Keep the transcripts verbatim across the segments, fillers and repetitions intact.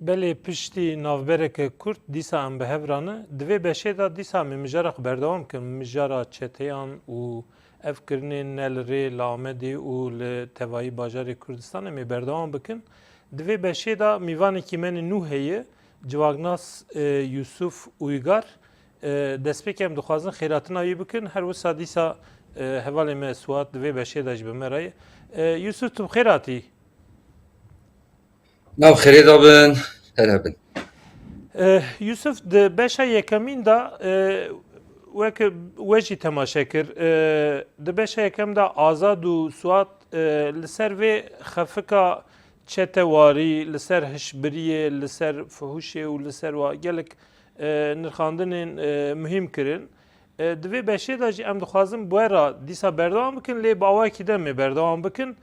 Belê piştî navbereke kurt dîsa em bi hev re ne. Di vê beşê de dîsa em ê mijara xwe berdewam bikin. Mijara çeteyan û ev kirinên ne li rê li Amedê û li tevayî bajarê Kurdistanê em ê berdewam bikin. Di vê beşê de mîvanekî me nû heye, civaknas, e, Yusuf Uygar. E, destpêkê em dixwazin xêratina wî bikin. Her wisa dîsa, e, hevalê me Suat di vê beşê de jî bi me re ye. E, Yusuf, tu bi xêr hatî. Nav xêrê de bin, her hebin. Eh, Yusuf, di beşa yekemîn de, eh, wek we jî temaşe kir, eh, di beşa yekem de Azad û Suat, eh, li ser vê xefika çetewarî, li ser hişbiriyê, li ser fuhuşê û li ser wa gelek, eh, nirxandinên, eh, muhîm kirin. Eh, di vê beşê de jî em dixwazin bi we re dîsa berdewam bikin, lê bi awayekî de em ê berdewam bikin.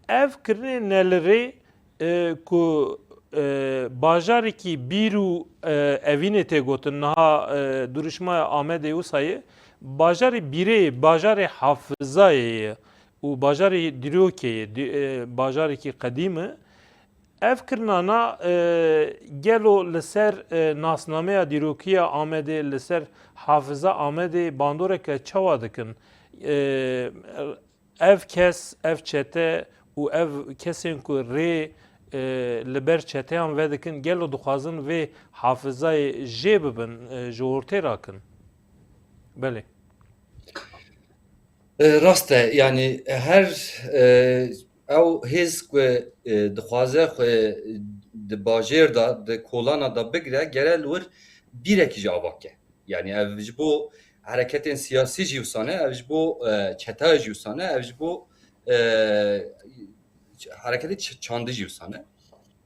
Ev kirinê ne li rê, e, ku, e, bajarekî bîr û, e, evînê tê gotin, niha, e, duruşmaya Amedê wisa ye, bajarê bîrê ye, bajarê hafizayê ye û bajarê dîrokê ye, dî-, e, bajarekî qedîm e. Ev kirinana, e, gelo li ser, e, nasnameya dîrokiya Amedê, li ser hafiza Amedê bandoreke çawa dikin? E, Ev kes, ev çete û ev kesên ku rê, e, li ber çeteyan vedikin, gelo dixwazin vê hafizayê jê bibin, e, ji ortê rakin? Belê. E, rast e, yanî her, e, ew hêz ku, e, dixwaze xwe di bajêr de, di kolana de bigire, gere li wir bîrekî jî ava ke. Yanî ev ji bo hereketên siyasî jî wisa ne, ev ji bo, e, çetaya jî wisa ne, ev ji bo, e, hereketê ç-, çandî jî wisa ne.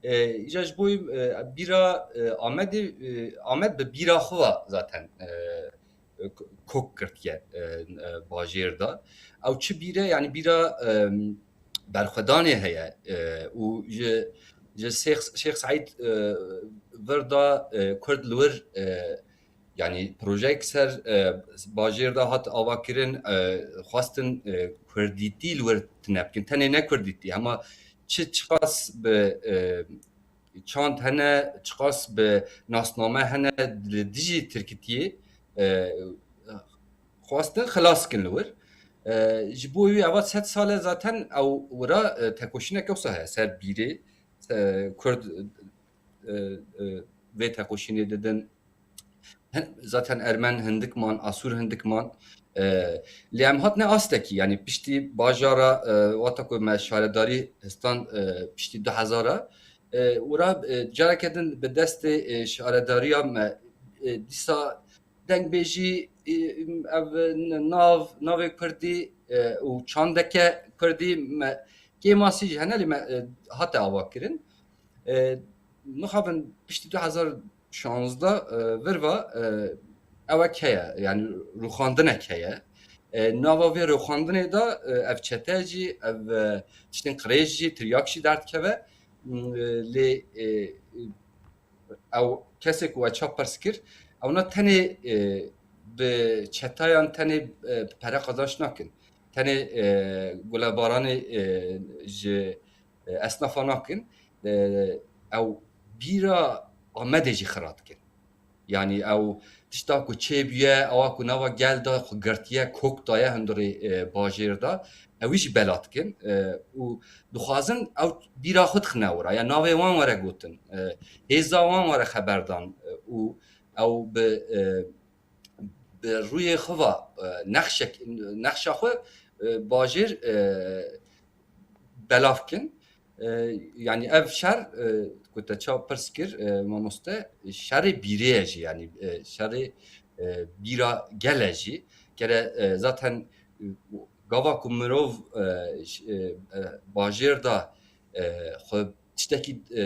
E, îja ji bo, e, bîra, e, Amedê, e, Amed bi bîra xwe ve zaten, e, k-, kok girtiye, e, e, bajêr de. Ew çi bîre, yanî bîra, e, berxwedanê heye, e, û ji, ji Şêx, Şêx Seîd, e, vir de, e, Kurd li wir, e, yanî projeyek ser, e, bajêr de hat avakirin, e, xwestin, e, kurdîtî li wir tune bikin. Tenê ne kurdîtî, hema çi çiqas bi, e, çand hene, çiqas bi nasname hene li dijî tirkîtiyê, e, xwestin xilas kin li wir. E, ji bo wî eva sed sal e zaten ew wira, e, tekoşîneke wisa heye ser bîrê, e, Kurd, e, e, vê tekoşînê didin. Hin-, zaten Ermen hindik man, Asûr hindik man. E, lê em hatine astekî, yanî piştî bajara, e, wata ku me şaredarî histan, e, piştî du hezar e, wira, e, careke din bi destê, e, şaredariya me, e, dîsa dengbêjî, e, ev, e, nav, navê kurdî, e, û çandeke kurdî me kêmasî jî hene, lê me, e, hate avakirin. E, mixabin piştî du hezar şanzdeh, e, vir ve, e, ewek heye, yanî rûxandinek heye. E, nava vê rûxandinê de, e, ev çete jî, ev, e, tiştên qirêj jî, tiryak jî derdikeve. M, e, lê, e, ew kesê ku we çapirs kir, ewna tenê, e, bi çetayan tenê, e, bi pere qazanç nakin. Tenê, e, gulebaranê, e, ji, e, esnafa nakin. E, ew bîra Amedê jî xira dikin. Yanî ew tişta ku çêbûye, ewa ku nava gel de xwe girtiye, kok daye hundirê, e, bajêr de, ewî jî bela dikin, e, û dixwazin ew bîra xwe dixine wira, ya navê wan were gotin, e, hêza wan were xeberdan, e, û ew bi, e, bi rûyê xwe ve, e, nexşek-, nexşa xwe, e, bajêr, e, belav kin. E, yanî ev şer, e, ku te ça pirs kir, e, mamoste, şerê bîrê ye jî, yanî, e, şerê, e, bîra gel e jî. Kere, e, zaten, e, gava ku mirov, e, ş-, e, e, bajêr de, e, xwe tiştekî, e,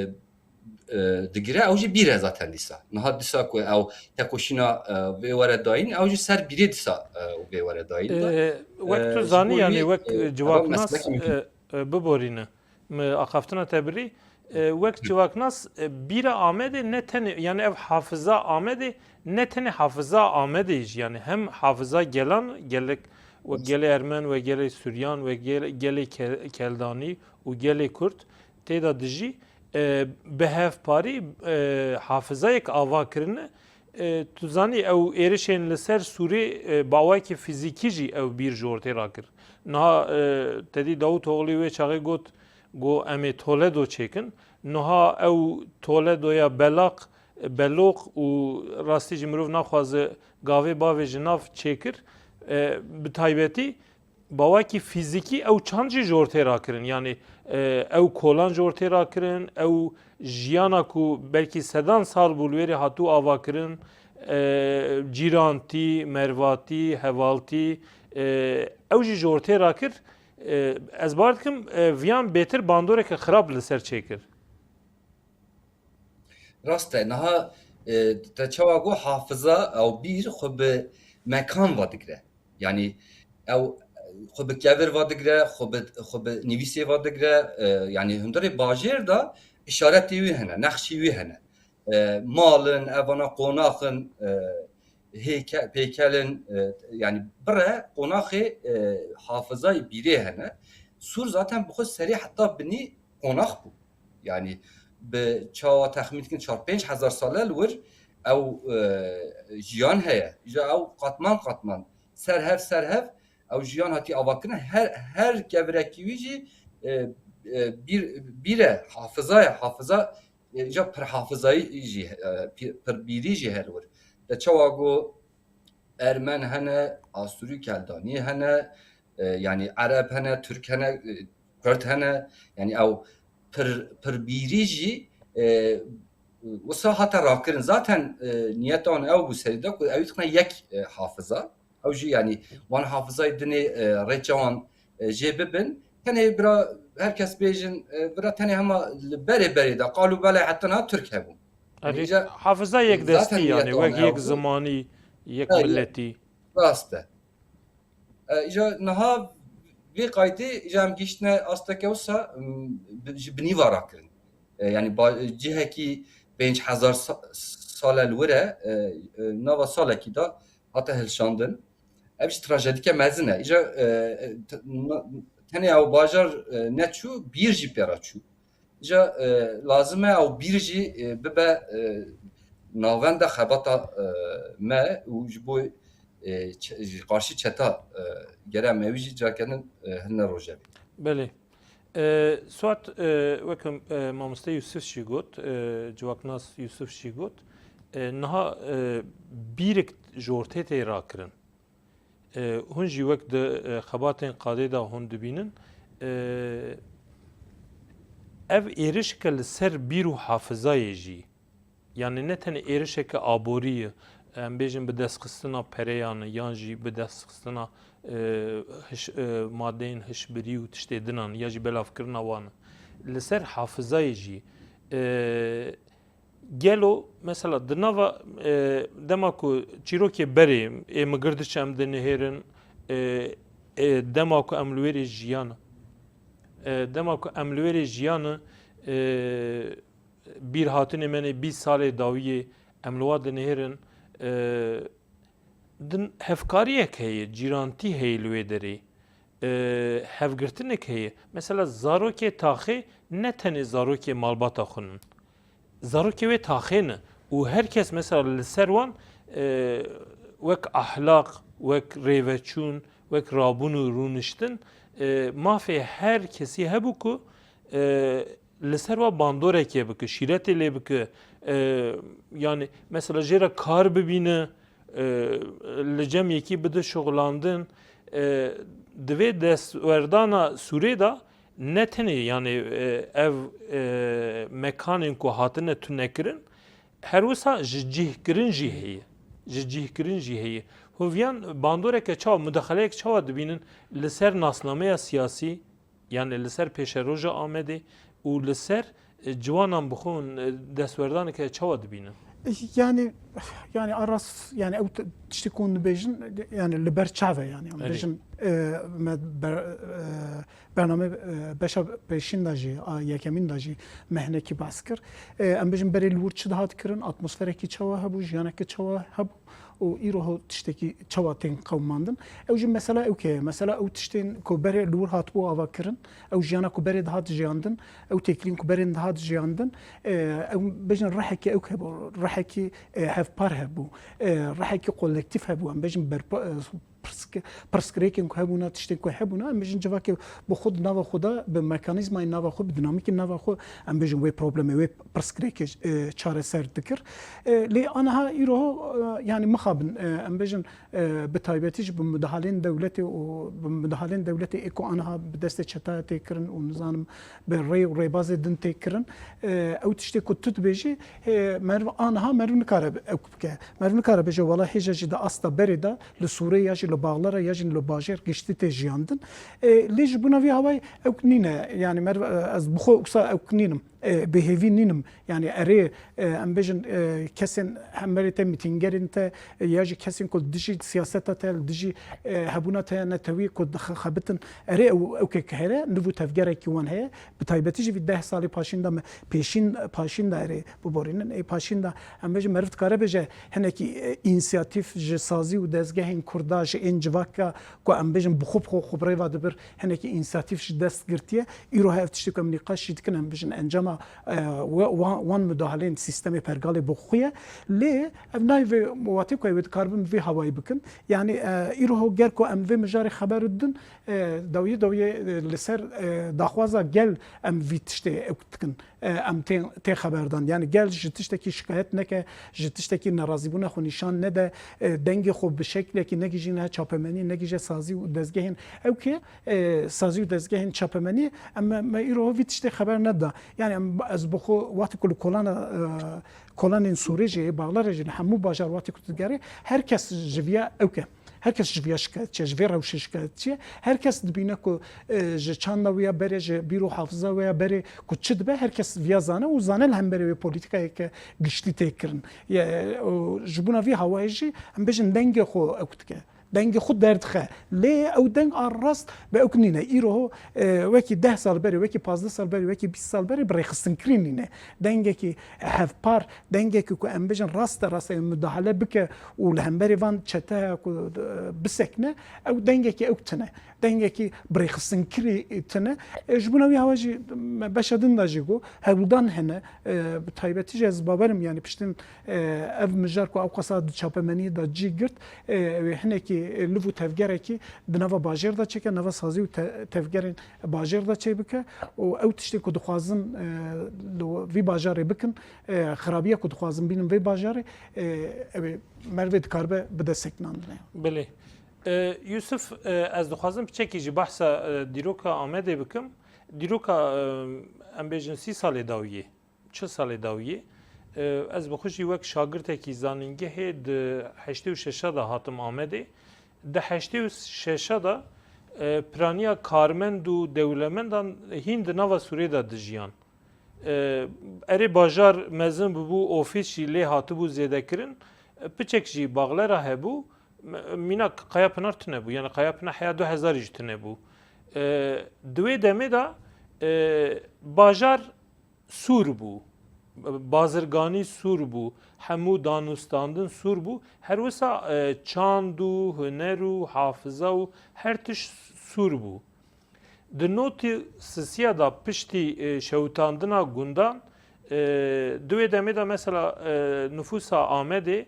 e, digire, ew jî bîr e zaten dîsa. Niha dîsa ku ew tekoşîna, e, vê were dayîn, ew jî ser bîrê dîsa, e, vê were dayîn de. E, wek tu E, ji zanî, bo yanî wî, wek e, ev civaknas, meslekî mimkun. E, e, biborîne. Mi axaftina te birî, e, wek civaknas, e, bîra Amedê ne tenê, yanî ev hafiza Amedê, ne tenê hafiza Amedê jî, yanî hem hafiza gelan, gelek, wek gelê Ermen, wek gelê Suryan, wek gel-, gelê Ke-, Keldanî û gelê Kurd tê de dijî. E, bi hevparî, e, hafizayek ava kirine. E, tu zanî ew êrişên li ser Sûrê, e, bi awayekî fîzîkî jî ew bîr ji ortê rakir. Niha, e, Tedî Davutoğlu wê çaxê got, got, "Em ê Toledo çêkin." Niha ew Toledoya belaq, beloq û rastî jî mirov naxwaze gavê bavê ji nav çêkir. E, bi taybetî, bawakî fîzîkî ew çand jî ji ortê rakirin. Yanî, e, ew kolan ji ortê rakirin, ew jiyana ku belkî sedan sal bû li wêrê hatû avakirin, e, cîrantî, mervatî, hevaltî, e, ew jî ji ortê rakir. E, ez bar dikim, e, viyan bêtir bandoreke xirab li ser çêkir. Rast e, niha, e, te çawa got, hafiza ew bîr xwe bi mekan ve digre. Yanî ew xwe bi kevir ve digre, xwe bi, xwe bi nivîsê ve digre. E, yanî hundirê bajêr de îşaretê wî hene, nexşî wî hene. E, mal in, evana qonax in, e, hêke-, pêkel in, e, yanî bire qonaxê, e, hafizayê bîrê hene. Sûr zaten bi xwe serê heta binî qonax bû. Yanî bi çawa texmîn dikin çar pênc hezar sale li wir ew, e, jiyan heye. Îja ew qatman qatman, ser hev ser hev ew jiyan hatî avakirin. Her, her kevirekî wî jî, e, e, bîr, bîr e, hafiza ye, hafiza, e, îja pir hafizayî jî, e, pir, pir bîrî jî her wir. Te çawa got, Ermen hene, Asûrî Keldanî hene, e, yanî Ereb hene, Tirk hene, e, Kurd hene, yanî ew pir, pirbîrî jî, e, wisa hate rakirin. Zaten, e, niyeta wan ew bû serî de ku ew dixine yek, e, hafiza. Ew jî yanî wan hafizayê dinê, e, rêça wan, e, jê bibin. Tenê bira her kes bêjin, e, bira tenê hema li berê berê de qal û belê heta niha Tirk hebû. Yanî Erê, îja hafiza yek zaten destî, yanî niyeta wan wek ew yek bû. Zimanî, yek Ha, ye-, milletî. Rast e. E, îja niha vê qaydê îja em gihiştine asteke wisa, m, bi, ji binî ve rakirin. E, yanî ba-, cihekî pênc hezar sa-, sale li wir e, e, e, nava salekî de hate hilşandin. Ev jî trajedîke mezin e. Îja, e, e, te-, na-, tenê ew bajar, e, neçû, bîr jî pê re çû. Îja, e, lazim e ew bîr jî, e, bibe, e, navenda xebata, e, me û ji bo, e, çe-, ji qarşî çeta, e, gere em ewî jî carkenin, e, hilne rojevê. Belê. E, Suat, e, wek, e, mamoste Yusuf jî got, e, civaknas Yusuf jî got, e, niha, e, bîrek ji ortê tê rakirin. E, hûn jî wek di, e, xebatên qadê de hûn dibînin, e, ev êrişeke li ser bîr û hafizayê jî, yanî ne tenê êrişeke aborî ye, em bêjin bi destxistina pereyan e, yan jî bi destxistina, e, hiş-, e, madeyên hişbirî û tiştê dinan, ya jî belavkirina wan e. Li ser hafizayê jî, e, Gelo, mesela, di nava, e, dema ku çîrokê berê, ê migir diçe em dinihêrin, e, e, dema ku em li wêrê jiyan, e, dema ku em li wêrê jiyan, e, bîr hatinê me nê bîst salê dawiyê em li wa dinihêrin, e, Din hevkariyek heye, cîrantî heye li wê derê. E, hevgirtinek heye. Mesela zarokê taxê ne tenê zarokê malbata xwe nin. Zarokê wê taxê ne. Û her kes mesela li ser wan, e, wek ahlaq, wek rêveçûn, wek rabûn û rûniştin, e, mafê her kesî hebû ku, e, li ser wa bandorekê bike, şîretê lê bike, e, yanî mesela jê re kar bibîne, e, li cem yekî bide şixulandin, e, divê destwerdana Sûrê de ne tenê, yanî, e, ev, e, mekanên ku hatine tunekirin, her wisa ji cihkirin jî heye. Ji cihkirin jî heye. Hûn viyan bandoreke çawa, mudaxeleyek çawa dibînin li ser nasnameya siyasî, Yanî li ser pêşeroja Amedê û li ser, e, ciwanan bi xwe hûn, e, destwerdaneke çawa dibînin? Yanî, yanî a rast, yanî ew t-, tiştê ku hûn dibêjin, yanî li ber çav e, yanî em Erê. bêjin, e, me ber-, e, bername, e, beşa pêşîn de jî, a yekemîn de jî me hinekî behs kir. E, em bêjin berê li wir çi dihat kirin, atmosferekî çawa hebû, jiyanekî çawa hebû û îro ho tiştekî çawa tên qewimandin? Ew jî mesela ew ke ye. Mesela ew tiştên ku berê li wir hatibû avakirin, ew jiyana ku berê dihat jiyandin, ew têkiliyên ku berên dihat jiyandin, e, ew bêjin rihekî ew hebû, rihekî, e, hevpar hebû, e, rihekî kolektîf hebû, em bêjin berpa-, e, pirsg-, pirsgirêkên ku hebûna, tiştên ku hebûna, em bêjin civakê bi xwe di nava xwe de, bi mekanîzmayên nava xwe, bi dinamîkên nava xwe, em bêjin wê problemê, wê pirsgirêkê, e, çareser dikir. E, lê aniha îro, e, yanî mixabin, e, em bêjin, e, bi taybetî jî bi mudahalên dewletê û bi mudahalên dewletê ê ku aniha bi destê çetaya tê kirin û nizanim bi rê û rêbazê din tê kirin, e, ew tiştê ku tu dibêjî, e, meriv aniha meriv nikare bi-, ew bike. Meriv nikare bêje, wela hêja jî di asta berê de, li Sûrê ya jî li Baxlera ya jî li bajêr giştî tê jiyandin. E, lê ji bona vî hawayê ew nîne, yanî meriv, e, ez bi xwe wisa ew nînim, e, bêhêvî nînim. Yanî erê, e, em bêjin, e, kesên hemberê te, mîtîngerên te, e, ya jî kesên ku li dijî siyaseta te, li dijî, e, hebûna te ya netewî ku dixebitin, erê ew, ew kek here, niv û tevgerekî wan heye. Bi taybetî jî vî deh salê paşîn de me pêşîn, paşîn de erê biborînin. Ê paşîn de em bêjin meriv dikare bêje hinekî, e, însiyatîf ji sazî û dezgehên Kurda, ji ên civaka ku em bêjin bi xwe bi xwe xwe bi rêva dibir, hinekî însiyatîf ji dest girtiye. Îro ev tiştê ku em nîqaş jî dikin, em bêjin encama, e, we-, wan, wan mudahaleyên sîstemê pergalê bi xwe ye. Lê ev nayê vê watê ku ew ê dikaribin vê hawayî bikin. Yanî, e, îro ger ku em vê mijarê xeber didin, e, dawiyê dawiyê, e, li ser, e, daxwaza gel em vî tiştê ew dikin. E, em tên, tê xeberdan. Yanî gel ji tiştekî şikayet neke, ji tiştekî nerazîbûna xwe nîşan nede, e, dengê xwe bi şeklekî negihîje çapemenî, negihîje sazî û dezgehên ew ke, e, sazî û dezgehên çapemenî, em me, me îro vî tiştê xeber neda. Yanî em, ez bi xwe wextê ku li kolana, e, kolanên Sûrê jî, Baxlere jî, li hemû bajar wextê ku tu digerî, her kes ji viya ew ke. Her kes ji viya şikayetçi ye, ji vê rewşê şikayetçi ye. Her kes dibîne ku, e, ji çanda wê ya berê, ji bîr û hafiza wê ya berê ku çi dibe, her kes viya zane û zane li hemberê wê polîtîkayeke giştî tê kirin. Ye, û ji bona vî hawayê jî em bêjin dengê xwe ew dike. Dengê xwe derdixe. Lê ew deng a rast bi ew nîne. Îro, e, wekî deh sal berê, wekî pazdeh sal berê, wekî bîst sal berê bi rêxistinkirî nîne. Dengekî hevpar, dengekî ku em bêjin raste rast ew mudahale bike û li hemberî van çeteya ku, e, bisekine, ew dengekî ew tune. Dengekî birêxistinkirî tune. E, ji bona wî hawa jî me beşa din de jî got, hewldan hene. E, bi taybetî jî ez bawer im, yanî piştî, e, ev mijar ku ewqasa di çapemeniyê de cî girt, e, ew ê hinekî, e, liv û tevgerekî di nava bajêr de çêke, nava sazî û te-, tevgerên bajêr de çêbike û ew tiştê ku dixwazin, e, li vî bajarê bikin, e, xirabiya ku dixwazin bînin vê bajarê, e, ew ê merivê dikaribe bide sekinandinê. Belê. E, Yusuf, e, ez dixwazim piçekî ji behsa, e, dîroka Amedê bikim. Dîroka, e, em bêjin sî salê dawiyê, çil salê dawiyê, e, ez bi xwe jî wek şagirtekî zanîngehê di heştê û şeşa de hatim Amedê. Di heştê û şeşa de, e, piraniya karmend û dewlemendan hîn di nava Sûrê de dijiyan. E, erê bajar mezin bûbû, ofîs jî lê hatibû zêdekirin. E, piçek jî Baxlera hebû. M-, mînak Qaya Pinar tune bû. Yani Qaya Pinar heya du hezarî jî tune bû. E, di wê demê de, e, bajar sûr bû. Bazirganî sûr bû. Hemû danûstandin sûr bû. Her wisa, e, çand û huner û hafiza û her tişt sûr bû. Di notî sisiya de piştî, e, şewitandina gundan, e, di wê demê de mesela, e, nifûsa Amedê,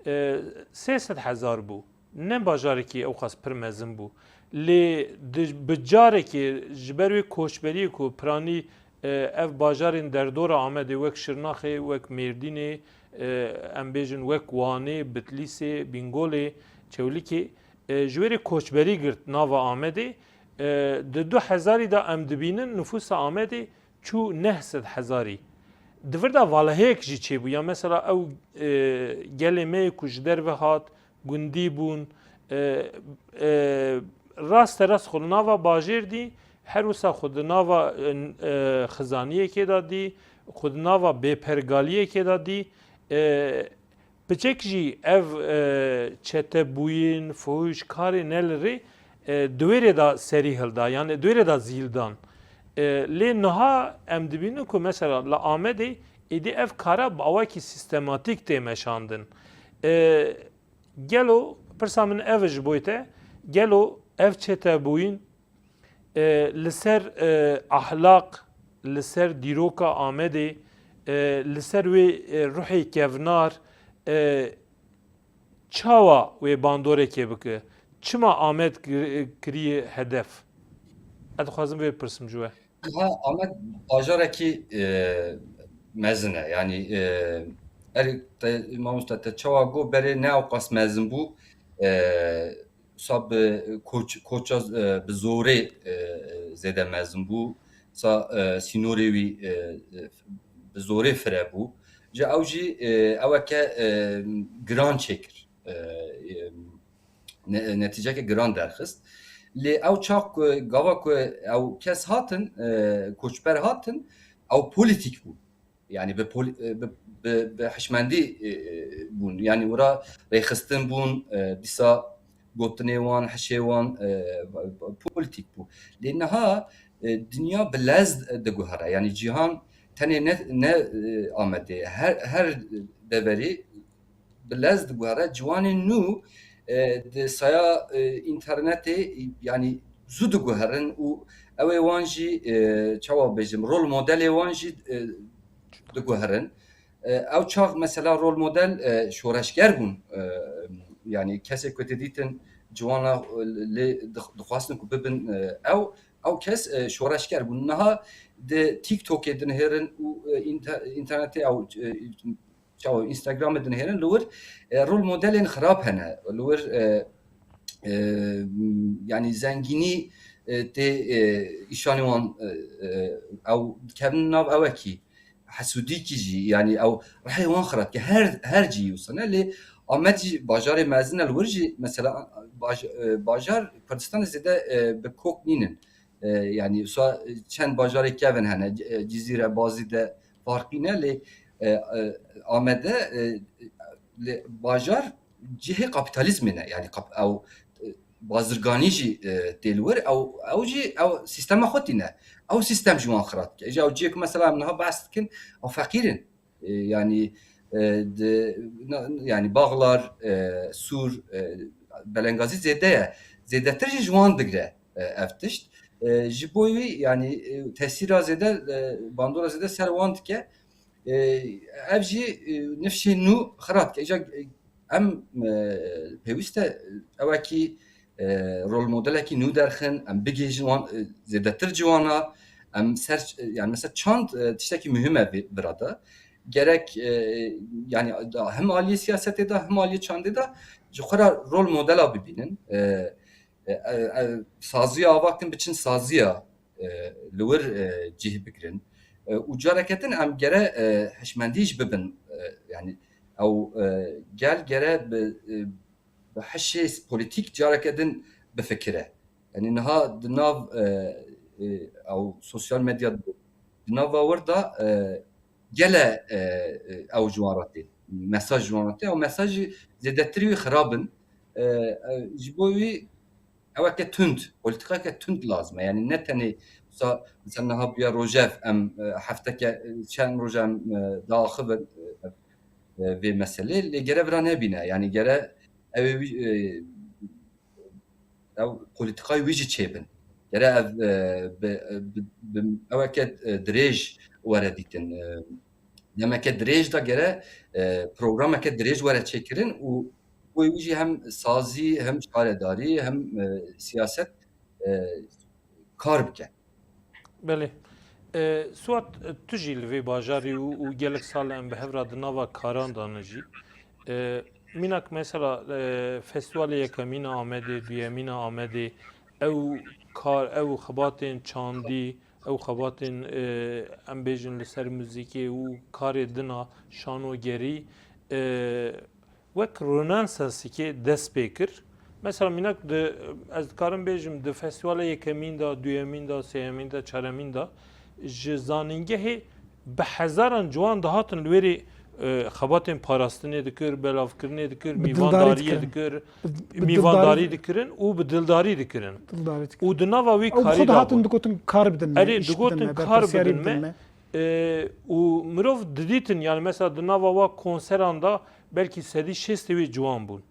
e, sê sed hezar bû. Ne bajarekî ewqas pir mezin bû. Lê di, bi carekê ji ber wê koçberiyê ku piranî, e, ev bajarên derdora Amedê wek Şirnaxê, wek Mêrdînê, e, em bêjin wek Wanê, Bitlîsê, Bîngolê, Çewlikê, e, ji wê rê koçberî girt nava Amedê. E, di du hezarî de em dibînin nifûsa Amedê çû neh sed hezarî. Di vir de valeheyek jî çêbû. Ya mesela ew, e, gelê me yê ku ji derve hat, gundî bûn, e, e, raste rast xwe li nava bajêr dî, her wisa xwe di nava, e, e, xizaniyekê de dî, xwe di nava bêpergaliyekê de dî. E, Piçek jî ev, e, çetebûyîn, fuhûş, karê ne li rê, e, di wê rê de serî hilda, yani di wê rê de zîl dan. E, lê niha em dibînin ku mesela li Amedê êdî ev kara bi awakî sîstematîk tê meşandin. E, Gelo, pirsa min ev e ji bo te, gelo ev çetebûyîn, e, li ser, e, ahlaq, li ser dîroka Amedê, e, li ser wê, e, ruhê kevnar, e, çawa wê bandorekê bike? Çima Amed kir-, kiriye hedef? Ez dixwazim vê bipirsim ji we. Ha, Amed bajarekî, e, mezin e. Yanî, e, erê te, mamoste, te çawa got, berê ne ewqas mezin bû. E, sa bi koç-, koça, e, bi zorê, e, zêde mezin bû. Sa, e, sînorê wî, e, e, bi zorê fire bû. Ji ew jî, e, eweke, e, giran çêkir. E, e, ne-, netîceke giran derxist. Lê ew çax ku, gava ku ew kes hatin, e, koçber hatin, ew polîtîk bûn. Yanî bi poli-, e, bi, bi, bi hişmendî, e, e, bûn. Yanî wira rêxistin bûn, e, dîsa gotinê wan, hişê wan, e, polîtîk bû. Lê niha, e, dinya bi lez diguhere. Yanî cîhan tenê ne, ne, e, Amedê, her, her deverê bi lez diguhere. Ciwanên nû, e, di saya, e, înternetê, yanî zû diguherin û ew ê wan jî, e, çawa bêjim, rol modelê wan jî, e, diguherin. E, ew çax mesela rol model, e, şoreşger bûn. E, yanî kesê ku didîtin ciwana, e, lê dix-, dixwastin ku bibin, e, ew, ew kes, e, şoreşger bûn. Niha di TikTokê dinihêrin û, e, înter-, înternetê ew, e, çawa Instagramê dinihêrin, li wir, e, rol modelên xirab hene. Li wir, e, e, yanî zengînî, e, tê, e, îşanê wan, e, e, ew dikevin nav ewekî. Hesûdîkî jî, yanî ew rihê wan xirab dike. Her, her cî wisa ne, lê Amed jî bajarê mezin e, li wir jî mesela baj-, e, bajar Kurdistanê zêde, e, bi kok nînin. E, yanî wisa çend bajarê kevin hene, e, Cizîre, Bazîde, farqî ne, lê, e, e, Amede, e, lê bajar cihê kapîtalîzmê ne, yanî kap-, ew, e, bazirganî jî, e, tê li wir, ew, ew jî ew sîstema xwe tîne. Ew sîstem ji wan xirab dike. Ji ew cihê ku mesela em niha behs dikin, ew feqîr in. E, yanî, e, di, na, yanî Bağlar, e, Sûr, e, Belengazî zêde ye. Zêdetir jî ji wan digre, e, ev tişt. E, ji bo wî, yanî, e, tesîra zêde, e, bandora zêde ser wan dike. E, ev jî, e, nifşên nû xira dike. Îja, e, em, e, pêwîst e, ewekî, e, rol modelekî nû derxin, em bigihîjin wan, e, zêdetir ciwana, em ser, e, yani mesela çand, e, tiştekî muhim e vê, vira de. Gerek, e, yani da hem aliyê siyasetê de, hem aliyê çandê de ji xwe re rol modela bibînin. E, e, e, e, saziya ava kin biçin saziya, e, li wir, e, cih bigirin. E, û careke din em gere, e, hişmendî jî bibin. E, yani ew, e, gel gere bi, e, bi hişê polîtîk careke din bifikire. Yani niha di nav, e, e, ew sosyal medya di nava wir de, e, gele, e, e, ew ji wan re tê. Mesaj ji wan re tê. Ew mesaj jî zêdetir wî xirab in. E, e, ji bo wî eweke tund, polîtîkayeke tund lazim e. Yani ne tenê wisa, mesela niha bûye rojev, em, e, hefteke, e, çend roj em, e, diaxivin, e, e, vê meselê. Lê gere vira nebîne. Yani gere ew ê wî, e, ew polîtîkayê wî jî çêbin. Gere ev, e, bi, bi, bi, eweke, e, dirêj were dîtin. E, demeke dirêj de gere, e, programeke dirêj were çêkirin û wê wî jî hem sazî, hem şaredarî, hem, e, siyaset, e, kar bike. Belê. E, Suat, tu jî li vê bajarî û, û gelek sal em bi hev re di nava karan de ne jî. E, mînak mesela, e, festîvalê yekemîn a Amedê, duyemîn a Amedê, ew kar, ew xebatên çandî, ew xebatên, e, em bêjin li ser muzîkê û karê din a şanogerî, e, wek Rönesansekê dest pê kir. Mesela mînak di, ez dikarim bêjim, di festîvala yekemîn de, duyemîn de, sêyemîn de, çaremîn de ji zanîngehê bi hezaran ciwan dihatin li wêrê, e, xebatên parastinê dikir, belavkirinê dikir, Bi dildarî mîvandariyê dikirin. dikir, Bi, bi mîvandarî dildarî dikirin û bi dildarî dikirin. Dildarî dikirin. Û di nava wî Ew karî xwe de de hatin bûn. digotin kar bidin me, Erê, iş bidin digotin me, kar berpirsiyarî bidin bidin me. me. E, û mirov didîtin, yani mesela di nava wa konseran de belkî sedî şêstê wê ciwan bûn.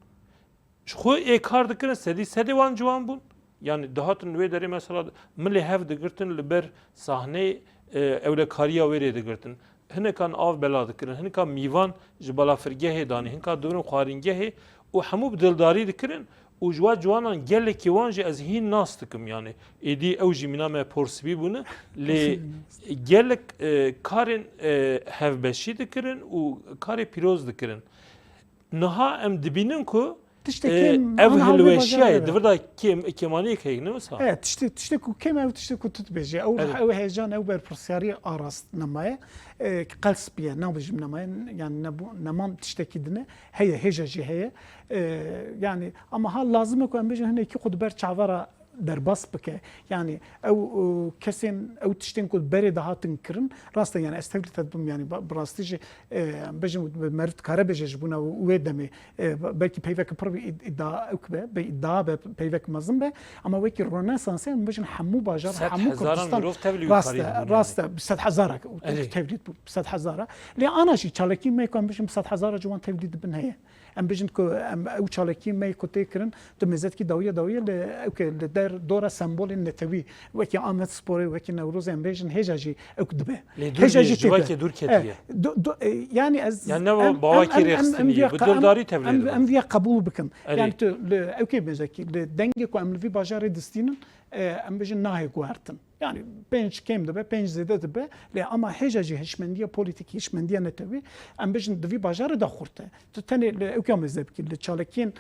Ji xwe ê kar dikirin, sedî sedê wan ciwan bûn. Yani dihatin wê derê mesela milê hev digirtin li ber sahneyê, e, ewlekariya wê rê digirtin. Hinekan av bela dikirin, hinekan mîvan ji balafirgehê danî, hinekan dibirin xwarîngehê û hemû bi dildarî dikirin û ji wa ciwanan gelekî wan jî ez hîn nas dikim yani. Êdî ew jî mîna me porsibî bûne. Lê gelek, e, karên, e, hevbeşî dikirin û karê pîroz dikirin. Niha em dibînin ku, Tiştê e, kêm ev ana hilweşiya ye, divirda kêm, kêmaniyek heye, ne wisa? Evet, tiştê, tiştê ku kêm ev tiştê ku tu dibêjî. Ew, Evet. ew heyecan, ew berpirsyarî arast nemaye. E, qels biye, nabêjim nemaye, yani nebû, neman tiştekî dine. Heye, hêja jî heye. E, yani ama ha lazim e ku em bêjin hinekî xwe di ber çava re derbas bike. Yani ew, e, kesên, ew tiştên ku berê de hatin kirin, rast e, yani ez tevlî te dibim, yani ba-, bi rastî jî, e, em bêjin, meriv dikare bêje ji bona wê demê, e, belkî peyveke pir îd-, îdia ewk be, be îdia be, peyvek mezin be, ama wekî Rönesansê, em bêjin hemû bajar, Sed hemû hezaran Kurdistan, mirov tevlî û rast karî e, dibûn rast yani. e, bi sed hezara Erê. tevlî bû, bi sed hezara. Lê ana jî çalakî me ku em bêjin bi sed hezara ciwan tevlî dibin heye. Em bêjin ku em, ew çalakî me ku tê kirin, tu mêzetkî dawiye dawiye li, ewkê li der dora sembolên netewî, wekî Amed Sporê, wekî Newrozê, em bêjin hêja jî ewk dibe. Lê dûr Hêja bî, jî tê civakê de. dûr ketiye. E, du-, du-, e, yani ez, Yani ne em, em, bawakerê em, em, em xistinî, vîya bi qa-, dildarî em, tevlê em, dibin. em vîya qebûl bikin. Erê. Yani tu li ewkê mêzekî, li dengê ku em li vî bajarê distînin, e, em bêjin nahê guhertin. Yani pênc kêm dibe, pênc zêde dibe, lê ama hêja jî hişmendiya polîtîkî, hişmendiya netewî, em bêjin di vî bajarê de xurt e. Tu tenê li ewka mêze bikî, li çalakiyên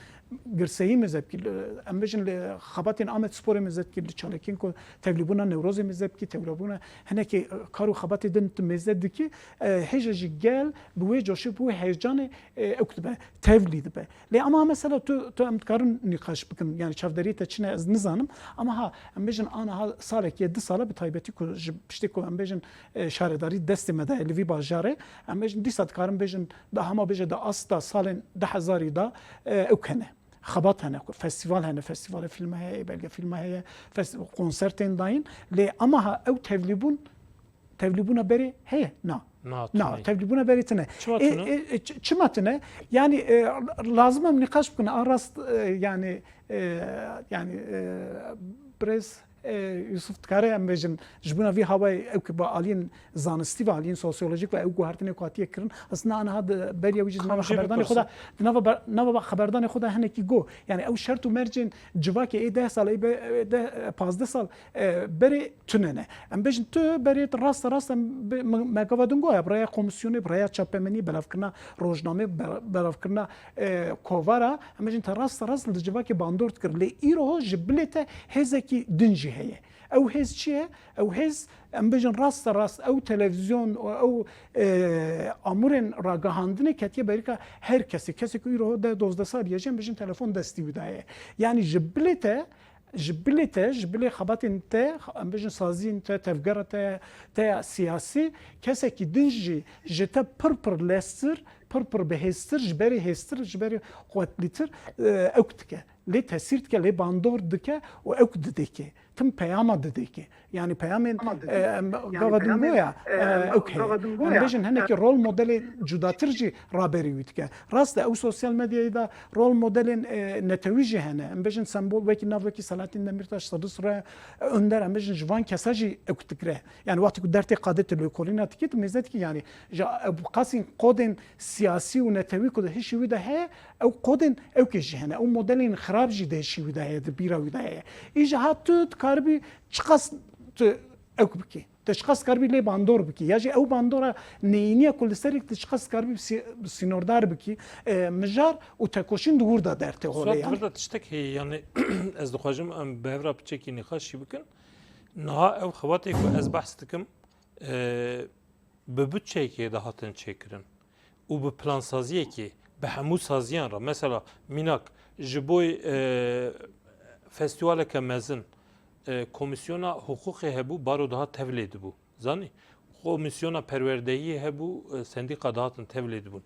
girseyî mêze bikî, li, em bêjin li xebatên Amed Sporê mêze bikî, li çalakiyên ku tevlîbûna Newrozê mêze bikî, tevlîbûna hinekî, e, kar û xebatê din tu mêze dikî, e, hêja jî gel bi wê coşê, bi wê heyecanê, e, ewk dibe, tevlî dibe. Lê ama mesela tu, tu em dikarin nîqaş bikin, yani çavderiyê te çi ne ez nizanim. Ama ha, em bêjin aniha salekê, du sala bi taybetî ku ji piştê ku em bêjin, e, şaredarî destê me de ye li vî bajarê, em bêjin dîsa dikarin bêjin da hema bêje da asta salên du hezarî da, e, ewk hene. Xebat hene, festîval hene, festîvalê fîlme heye, belge fîlme heye, fes-, konsertên dayîn. Lê ama ha ew tevlîbûn, tevlîbûna berê heye? Na. Na, Na, tune. tevlîbûna berê tune. Çima Ê, tune? ê, ê, ç-, çima tune? Yani, e, lazim em nîqaş bikin. A rast, e, yani, e, yani, e, birêz, e, Yusuf dikare em bêjin, ji bona vî hawayê ew ki bi aliyên zanistî ve aliyên sosyolojik ve ew guhertinê ku hatiye kirin, aslında aniha di beriya wî jî di nava Kamcî bi xeberdanê xwe de, pirsin. di nava ber-, nava xeberdanê xwe de hinekî got. Yani ew şert û mercên civakê ê deh sal, ê be-, ê deh, pazdeh sal, e, berê tune ne. Em bêjin tu berê rast rast em bi-, me, me gava din goya, bi raya komîsyonê, bi raya çapemenî, belavkirina rojnamê, be-, belavkirina, e, kovara, em bêjin te rast rast li civakê bandor dikir. Lê îro ji bilê te hêzekî din jî heye. Ew hêz çi ye? Ew hêz, em bêjin rast rast ew televîzyon û ew, e, amûrên ragihandinê ketiye berîka her kesê. Kesê ku îro deh dozdeh salî ye jî em bêjin telefon destî wî de heye. Yani ji bilê te Ji bilê te, ji bilê xebatên te, em bêjin saziyên te, tevgera te, te ya siyasî, kesekî din jî ji te pir pir leztir, pir pir bihêztir, ji berê hêztir, ji berê quwetlîtir, e, ewk dike. Lê tesîr dike, lê bandor dike û ewk didêke. Tim peyama didêke. Yani peyamên, Ama didêke. e, em, Yani gava peyamên, dingoya, e, e, ewk heye. gava dingoya. Em bêjin hinekî rol modelê cudatir jî raberî wî dike. Rast e, ew sosyal medyayê de rol modelên, e, netewî jî hene. Em bêjin sembol wekî nav wekî Selahattin Demirtaş, Sırrı Süreyya Önder, em bêjin ji van kesa jî ewk digre. Yani wextê ku dertê qadê tu lêkolîna dikî, tu mêze dikî, yani ji ew qasîn kodên siyasî û netewî ku di hişî wî de heye, ew kodên ewkê jî hene. Ew modelên xirab jî di hişî wî de heye, di bîra wî de heye. Îja ha tu dikaribî çiqas tu ewk bikî? Te çiqas karibî lê bandor bikî? Ya jî ew bandora neyîniya ku li serî te çiqas karibî sî-, sînordar bikî, e, mijar û tekoşîn di wir de dertê holê Suat, yani. Vir de tiştek heye, yani ez dixwajim em bi hev re piçekî nîqaş jî bikin. Niha ew xebatê ku ez behs dikim, e, bi budçeyekê de hatin çêkirin û bi plansaziyekê, bi hemû saziyan re. Mesela, mînak, ji bo, e, festîwaleke mezin, e, komîsyona hiqûqê hebû, baro dihat tevlê dibû. Zanî? Komîsyona perwerdehiyê hebû, e, sendîqa dihatin tevlê dibûn.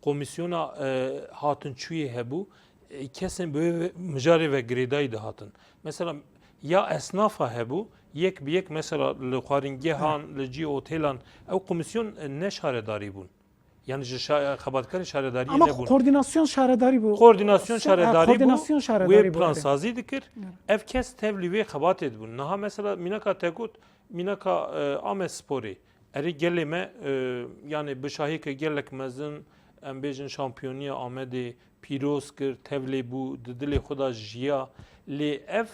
Komîsyona, e, hatinçûyê hebû, e, kesên bi wê ve-, mijarê ve girêdayî dihatin. Mesela, ya esnafa hebû, yek bi yek, mesela, li xwaringehan, li cî otêlan, ew komîsyon, e, ne şaredarî bûn. Yani ji şa- xebatkarên şaredariyê Ama nebûn. koordinasyon şaredarî bû. Koordinasyon Şa- şaredarî bû, koordinasyon şaredarî wê bû, plansazî dikir. Ev kes tevlî wê xebatê dibûn. Niha mesela mînaka te got, mînaka e, Amedsporê. Erê gelê me, e, yani bi şahiyeke gelek mezin, em bêjin şampiyoniya Amedê pîroz kir, tevlê bû, di dilê xwe de jiya. Lê ev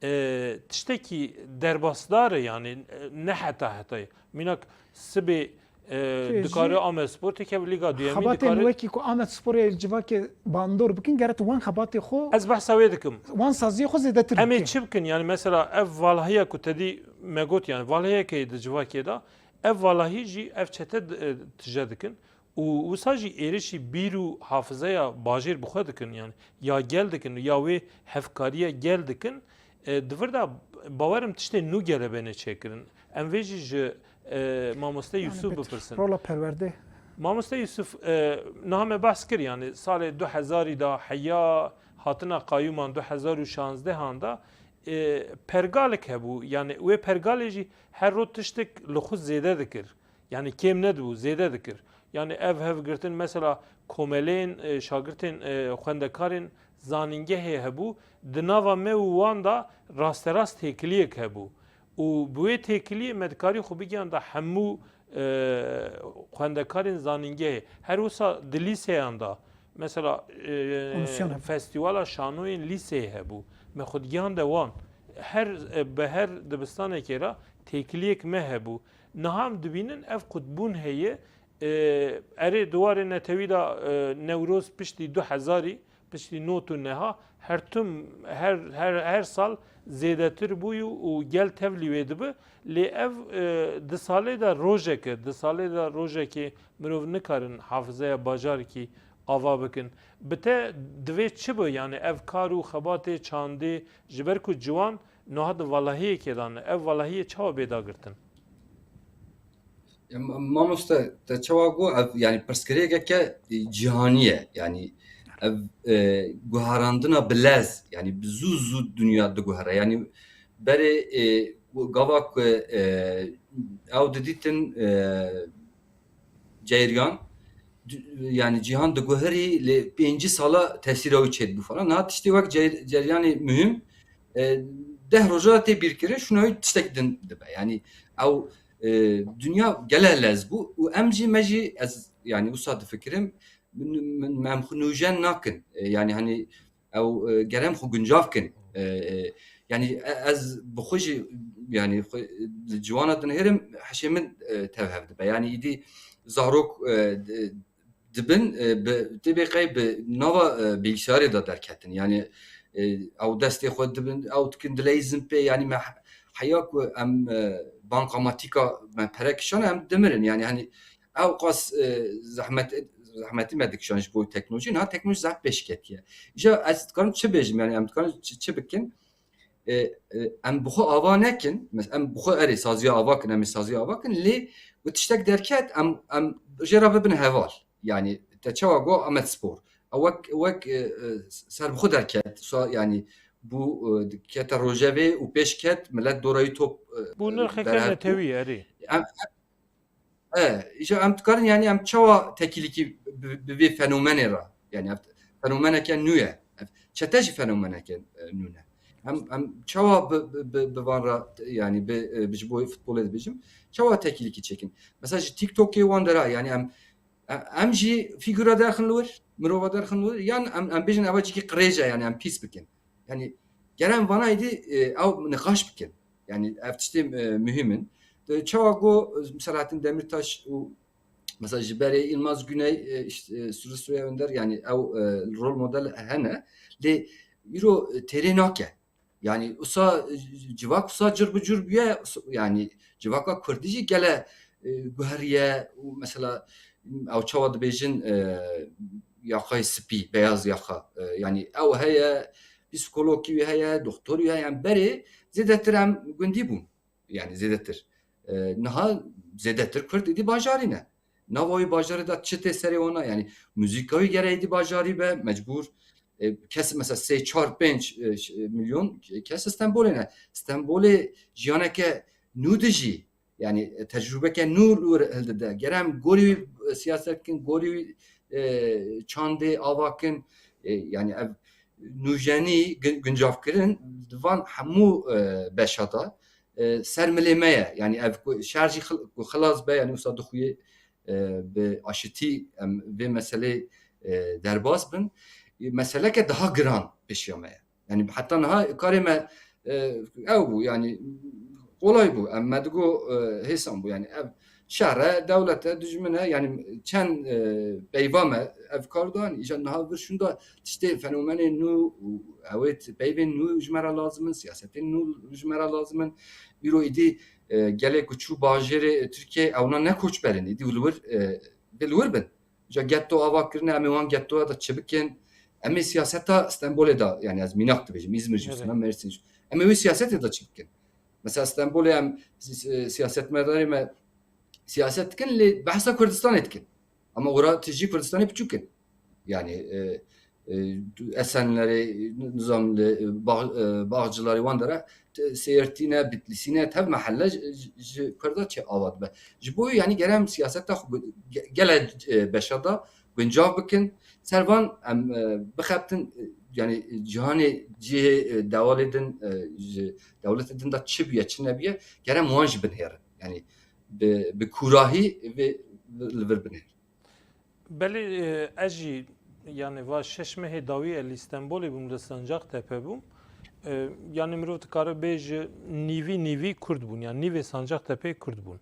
e, tiştekî derbasdar e, yani e, ne heta hetayê. Mînak sibê e, Kê dikare jî- Amedspor têkeve Lîga Duyemîn Xebatên dikare. Wekî ku Amedsporê li civakê bandor bikin, gere tu wan xebatê xwe, Ez behsa wê dikim. wan saziyê xwe zêdetir Em ê bike. çi bikin? Yani mesela ev valahiya ku te dî me got, yani valahiyeke di civakê de, ev valahî jî ev çete di- e, tije dikin û wisa jî êrişî bîr û hafizeya bajêr bi xwe dikin, yani ya gel dikin, ya wê hevkariya gel dikin. E, di vir de bawerim tiştê nû gele bêne çêkirin. Em vê jî ji e, mamoste Yusuf Elbet, bipirsin. Rola perwerdê. Mamoste Yusuf, e, niha me behs kir, yani salê du hezarî de heya hatina qayûman du hezar û şanzdehan de e, pergalek hebû. Yani wê pergalê jî her roj tiştek li xwe zêde dikir. Yani kêm nedibû, zêde dikir. Yani ev hevgirtin mesela komeleyên, e, şagirtên, e, xwendekarên zanîngehê hebû, di nava me û wan de rasterast têkiliyek hebû. Û bi wê têkiliyê me dikarî xwe bigihanda hemû e, xwendekarên zanîngehê. Her wisa di lîseyan de, mesela e, Komîsyon hebû. Festîvala Şanoyên Lîseyê hebû. Me xwe digihande wan. Her, e, bi her dibistanekê re têkiliyek me hebû. Niha em dibînin ev qutbûn heye. E, erê di warê netewî de e, Newroz piştî du hezarî, piştî not û neha her tim, her, her, her sal zêdetir bûyû û gel tevlî wê dibi. Lê ev e, di salê de rojek e, di salê de rojekê mirov nikarin hafizeya bajarekî ava bikin. Bi te divê çi bi? Yani ev kar û xebatê çandê, ji ber ku ciwan niha di valahiyekê de ne. Ev valahiyê çawa bê dagirtin? Ya, ma- Mamoste, te çawa got, ev, yani pirsgirêkeke, e, cîhanî ye. Yani ev, e, guherandina bi lez, yani bi zû zû dinya diguhere. Yani berê, e, gava ku, e, ew didîtin, e, ceyriyan, d- yani cîhan diguherî lê pêncî sala tesîra wî çêdibû falan. Niha tiştê wek cer- ceryanê muhîm, e, deh roja tê bîrkirin, şûna wî tiştek din dibe. Yani ew, e, dinya gele lez bû û em jî, me jî, ez yani wisa difikirim, min, min, em xwe nûjen nakin. E, yani hani ew, e, gerem xwe guncav kin. E, e, yani e- ez bi xwe jî, yani xwe, li ciwana dinihêrim, hişê min e, tev hev dibe. Yani îdî zarok e, d- dibin, e, bi, tê bê qey bi nava e, bilgisayarê de derketin. Yani e, ew destê xwe dibin, ew dikin dileyîzin pê. Yani me he- heya ku em e, bankamatîka me pere kişane, em dimirin. Yani hani ew qas e, zehmet zehmetî me dikişan ji bo teknolojî. Niha teknolojî zehf pêş ketiye. Îja ez dikarim çi bêjim, yani em dikarin çi, çi bikin? E, e, em bi xwe ava nekin, mes- em bi xwe erê saziya ava kin, em ê saziya ava kin, lê bi tiştek derket, em, em jê re bibin heval. Yani te çawa got Amedspor. Ew wek, wek e, e, ser bi xwe derket. Sa, yani bû e, kete rojevê û pêş ket, millet dora wî top e, Bû e, nirxeke berhev bû. Netewî erê. Em, e, îja em dikarin, yani em çawa tekîlikî bi, bi vê fenomenê re, yani ev fenomeneke nû ye. Ev çete jî fenomeneke e, nû ne. Em, em çawa bi, bi, bi, bi van re, yani bi, e, bi ji bo futbolê dibêjim, çawa tekîlikî çêkin? Mesela ji TikTokê wan dera, yani em, em, em jî fîgura derxin li wir, mirova derxin li wir, yan em, em bêjin eva cîkî qirêj e, yani em pîs bikin. Yani gere em vana êdî e, ew niqaş bikin. Yani ev tiştê e, muhîm in. De çawa got, e, Selahattin Demirtaş û mesela ji berê Yilmaz Güney, e, işte, e, Sürü Sürüye Önder, yani ew e, rol model hene. Lê îro e, têrê nake. Yani usa e, civak usa cir bi cir bûye, usa- yani civaka Kurdî jî gele e, guheriye û mesela ew çawa dibêjin e, yaxayê spî, beyaz yaka. E, yani ew heye, psîkologî wî heye, doktorî wî heye, yani berê zêdetir em gundî bûn. Yani zêdetir. E, niha zêdetir Kurd êdî bajarî ne. Nava wî bajarê de çi tê serê wana, yani muzîka wî gere êdî bajarî be, mecbûr. E, kes mesela sê, çar, pênc e, ş- e, milyon kes Stenbolê ne. Stenbolê jiyaneke nû dijî, yani e, tecrûbeke nû li wir hildide. Gere em gorî wî siyaset kin, gorî, e, çandê ava kin, e, yani ev nûjenî gin-, guncavkirin di van hemû, e, beşa de, e, ser milê me ye. Yani ev ku şer jî xil-, ku xilas be, yani wisa dixuye, e, bi aşitî em vê meselê, e, derbas bin. E, meseleke daha giran pêşiya me ye. Yani heta niha karê me, e, ew bû, yani kolay bû. Em me digo, e, hêsan bû. Yani ev şer e, dewlet e, dijmin e, yani çend, e, peyva me ev kar dan, îja niha vir şûnda tiştê fenomenê nû û ew ê peyvên nû ji me re lazim in, siyasetên nû ji me re lazim in. Îro îdî, e, gelê ku çû bajêrê Tirkiyeyê ewna ne koçber in, îdî li wir, e, dê li wir bin. Ja getto ava kirine, em ê wan gettoya de çi bikin? Em ê siyaseta Stenbolê de, yani ez mînak dibêjim, Îzmir jî Evet. wisa, Mersin jî. Em ê wê siyasetê de çi bikin? Mesela Stenbolê em si-, si-, siyasetmedarê me siyaset dikin, lê behsa Kurdistanê dikin. Ama ora tijî Kurdistanê piçûk in. Yani, e, e, Esenlerê, nizam li, e, Bağ-, e, Bağcılarê wan dere, t-, Sêrtî ne, Bitlîsî ne, tev mehelle ji, ji, ji Kurda çi ava dibe. Ji bo yani gere em siyaseta xwe gu-, ge-, gele, e, beşa da guncav bikin. Ser van em, e, bixebtin, e, yani cîhanê cihê, e, dewalê din, e, ji dewletê din de çi bûye, çi nebûye, gere em wan jî binêrin. Yani bi, bi kûrahî vê li vir binêrin. Belê, e, ez jî, yani, va şeş mehê dawî ez li Stenbolê bûm, li Sancaktepe bûm. E, yani, mirov dikare bêje nîvî nîvî Kurd bûn, yani, nîvê Sancaktepe Kurd bûn.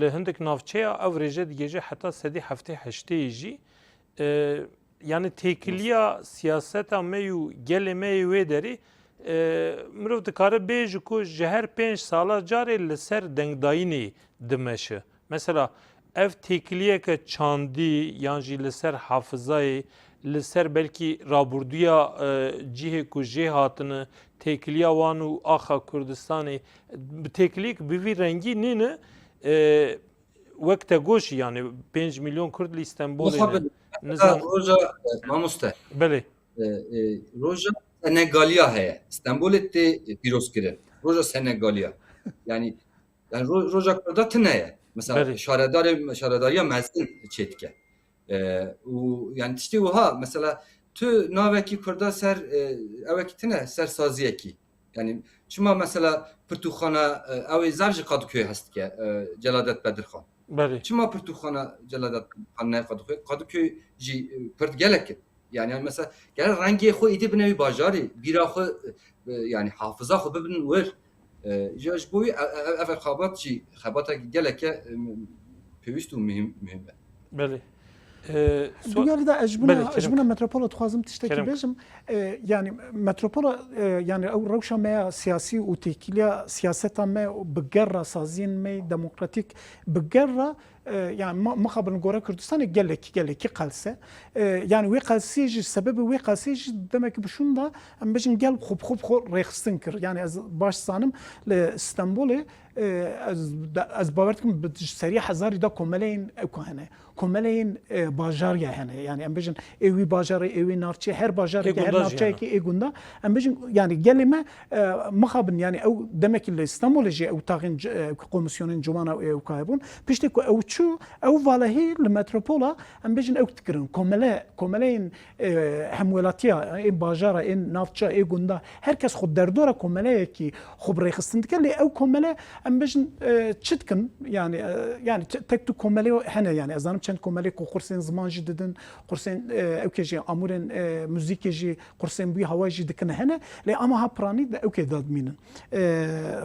Li hindik navçeya ev rêje digêje heta sedî heftê heştê jî. E, yani, têkiliya siyaseta me û gelê me yê wê derê, e, mirov dikare bêje ku ji her pênc sala carê li ser dengdayînê dimeşe. Mesela, ev têkiliyeke çandî yan jî li ser hafizayê, li ser belkî rabûrduya, e, cihê ku jê hatine, têkiliya wan û axa Kurdistanê, bi têkiliyek bi vî rengî nîne, e, wek te got jî, yani pênc milyon Kurd li Stenbolê ne. Mixabin, nizam roja, e, mamoste. Belê. E, e, roja Senegaliya heye. Stenbolê tê pîrozkirin. Roja Senegaliya. Yani Yani ro-, roja Kurda tune ye. Mesela Belê. şaredarê, şaredariya mezin çêdike. E, û yani tiştê wiha mesela tu navekî Kurda ser, e, ewekî tune ser saziyekî. Yani çima mesela pirtûkxana, e, ew ê zaf ji Kadıköy hez dike, e, Celadet Bedirxan. Belê. Çima pirtûkxana Celadet Bedirxan ne Kadıköy? Kadıköy jî, e, Kurd gelek in. Yani, yani mesela gere rengê xwe êdî bine wî bajarê, bîra xwe, e, yani hafiza xwe bibin wir. E, ji, ji bo wî e, e, ev xebat jî xebatek geleke, e, pêwîst û muhîm, muhîm e. Belê. E, so- Dugel de ez ji Belê, buna, ez ji Kerem. buna metropola dixwazim tiştekî Kerem. bêjim. E, yani metropola, e, yani ew rewşa me ya siyasî û têkiliya siyaseta me bi gerra saziyên me demokratîk bi gerra E, yani ma-, mixabin gore Kurdistanê gelekî, gelekî qelse. E, yani wê qelsiyê jî, sebebê wê qelsiyê jî demek bi şûn da, em bêjin gel xwe bi xwe bi xwe rêxistin kir. Yani ez baş zanim li Stenbolê, e, ez, de, ez bawer dikim bi serî hezarî da komeleyên ewka hene. Komeleyên, e, bajarya hene. Yani em bêjin ê wî bajarê, ê wî navçê, her bajarê, Ê her gunda jî navçeyekî hene. ê gunda. Em bêjin yani gelê me, e, mixabin yani ew demekî li Stenbolê jî ew taxên c-, e, komisyonên ciwana ewka hebûn. Piştî ku ew çû, ew valehî li metropola, em bêjin ew dikirin. Komele, komeleyên, e, hemwelatiya, ên bajara, ên navça, ê gunda, her kes xwe derdora komeleyekî xwe bi rêxistin dike, lê ew komele, em bêjin, e, çi dikin? Yani, e, yani te-, tek tu komelê hene, yani ez zanim çend komelê ku qursên ziman jî didin, qursên, e, ewkê jî, amûrên, e, muzîkê jî, qursên bûyî hawayê jî dikine hene, lê ama ha piranî de ewkê de dimînin. E,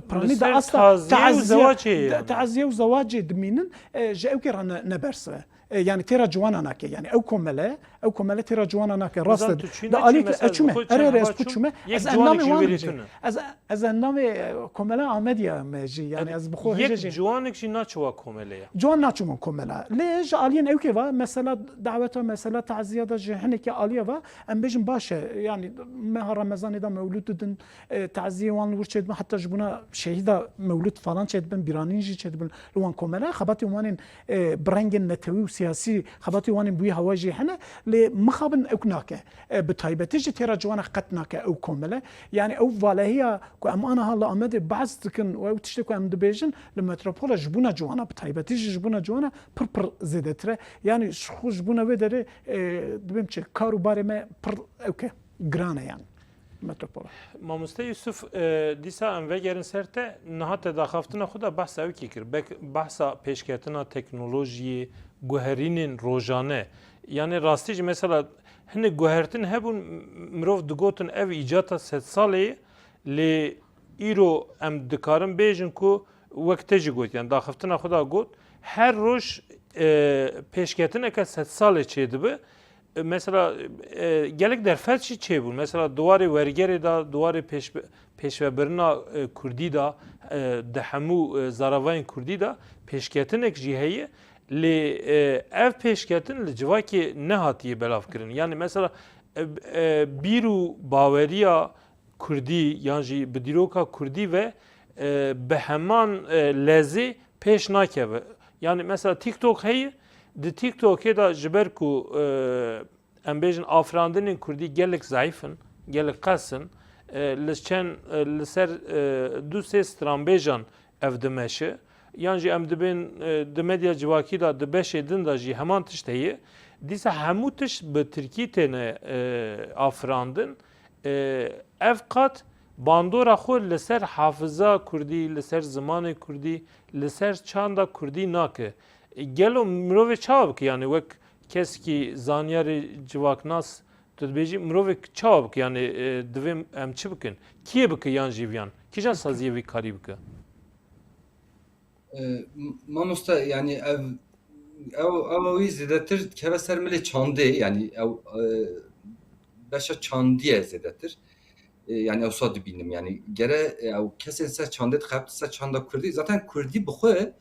piranî Li de ser asta taziyê û teziye, zewacê de, yani. teziye û zewacê dimînin, e, ji ewkê re ne, ne bersiv e. E, yani têra ciwana nake. Yani ew komele, ew komele têra ciwana nake. Rast Nizam e. tu çûyî De ne çi alî ki mesela, eçûme. digo çi Erê, erê, heba ez çûm, biçûme. yek Ez ciwanek endamê ji wan wê jî. tune. Ez, ez endamê, e, komela Amediya me jî. Yani Em, ez bi xwe hêja yek jî. ciwanek jî naçe wa komele ya. Ciwan naçûm komela. Lê ji aliyên ewkê ve, mesela daweta, mesela taziya da ji hinekî aliye ve, em bêjin baş e. Yani meha Remezanê de mewlûd didin, e, taziyê wan li wir çêdibin, heta ji bona şehîda mewlûd falan çêdibin, bîranîn jî çêdibin li wan komela. Xebatên wan ên, e, bi rengên netewî û siyasî, xebatê wan ên bi wî hewa jî hene, lê mixabin ew nake. E, bi taybetî jî têra ciwana qet nake ew komele. Yani ew valehiya ku em aniha li Amedê behs dikin û ew tiştê ku em dibêjin li metropola ji bona ciwana, bi taybetî jî ji bona ciwana pir pir zêdetir e. Yani ji xwe ji bona wê derê, e, dibêm çi, kar û barê me pir ewk e, giran e yani. Metropola. Mamoste Yusuf, e, dîsa em vegerin ser te, niha te daxaftina xwe de behsa ewkî kir. Bek-, behsa pêşketina teknolojiyê, guherînên rojane. Yani rastî jî mesela hinek guhertin hebûn, m-, mirov digotin ev îcata sedsalê ye, lê îro em dikarin bêjin ku wek te jî got, yani daxiftina xwe de got, her roj, e, pêşketineke sedsalê çêdibe. E, mesela, e, gelek derfet jî çêbûn. Mesela di warê wergerê de, di warê pêşbe-, pêşvebirina, e, kurdî de, e, di hemû, e, zaravayên kurdî de pêşketinek jî heye. Lê, e, ev pêşketin li civakê nehatiye belavkirin. Yani mesela, e, e, bîr û baweriya kurdî yan jî bi dîroka kurdî ve, e, bi heman, e, lezê pêş nakeve. Yani mesela TikTok heye, di TikTokê de ji ber ku, e, em bêjin afirandinên kurdî gelek zayîf in, gelek qes in, e, li çend, e, li ser, e, du sê stranbêjan ev dimeşe. Yan jî em dibên, e, di medya civakî de di beşê din de jî heman tişt heye. Dîsa hemû tişt bi tirkî têne, e, afirandin. E, ev qat bandora xwe li ser hafiza kurdî, li ser zimanê kurdî, li ser çanda kurdî nake. E, gelo mirovê çawa bike? Yani wek kesekî zanyarê civaknas tu dibêjî mirovê çawa bike? Yani, e, divê em çi bikin? Kiyê bike yan jî viyan? Kîjan saziyê vî karî bike? E, m-, mamoste, yani ev, ew, ew, ew wî zêdetir dikeve ser milê çandê, yani ew, e, beşa çandî ye zêdetir. E, yani ew sa dibînim, yani gere, e, ew kesên ser çandê dixebit ser çanda kurdî. Zaten kurdî bi xwe,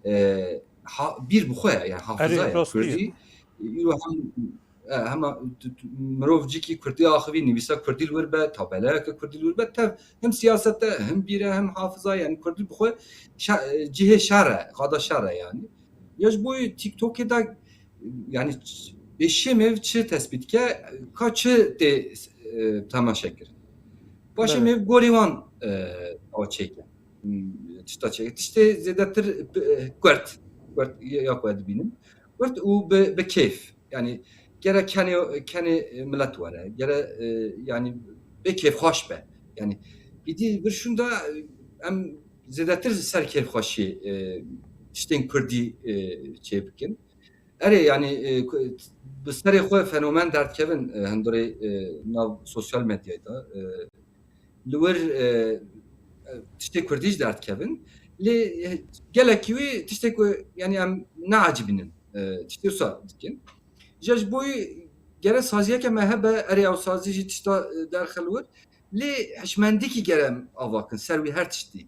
e, ha, bîr bi xwe ye, yani hafiza ye. Kurdî, e, îro hem, e, hema tu, tu, mirov cîkî kurdî axivî, nivîsa kurdî li wir be, tabeleyeke kurdî li wir be, tev hem siyasete, hem bîre, hem hafiza, yani kurdî bi xwe şa-, e, cihê şer e, qada şer e yani. Ya ji bo TikTokê de, yani, bêşê mêv çi tespît ke, ka çi tê, e, temaşe kirin. Paşê mêv gorî wan, e, awa çêke. Hmm, tişta çêke. Tiştê zêdetir, e, kurt. Kurt ya, ya ku ez dibînim. Kurt û bi, bi kêf. Yani, gere kenê, kenê milet were. Gere, e, yani, bê kêfxweş be. Yani, îdî vir şûnda, e, em zêdetir ser kêfxweşiyê, e, tiştên kurdî, e, çê bikin. Erê, yani, e, ku-, bi serê xwe fenomen derdikevin, e, hundirê, e, nav sosyal medyayê de, e, li wir, e, e, tiştê kurdî jî derdikevin. Lê, e, gelekî wî tiştê ku, yani, em neecibînin, e, tiştê wisa dikin. Îja ji bo wî gere saziyeke me hebe, erê ew sazî jî tişta, e, derxe li wir. Lê hişmendîkî gere em ava kin ser wî her tiştî.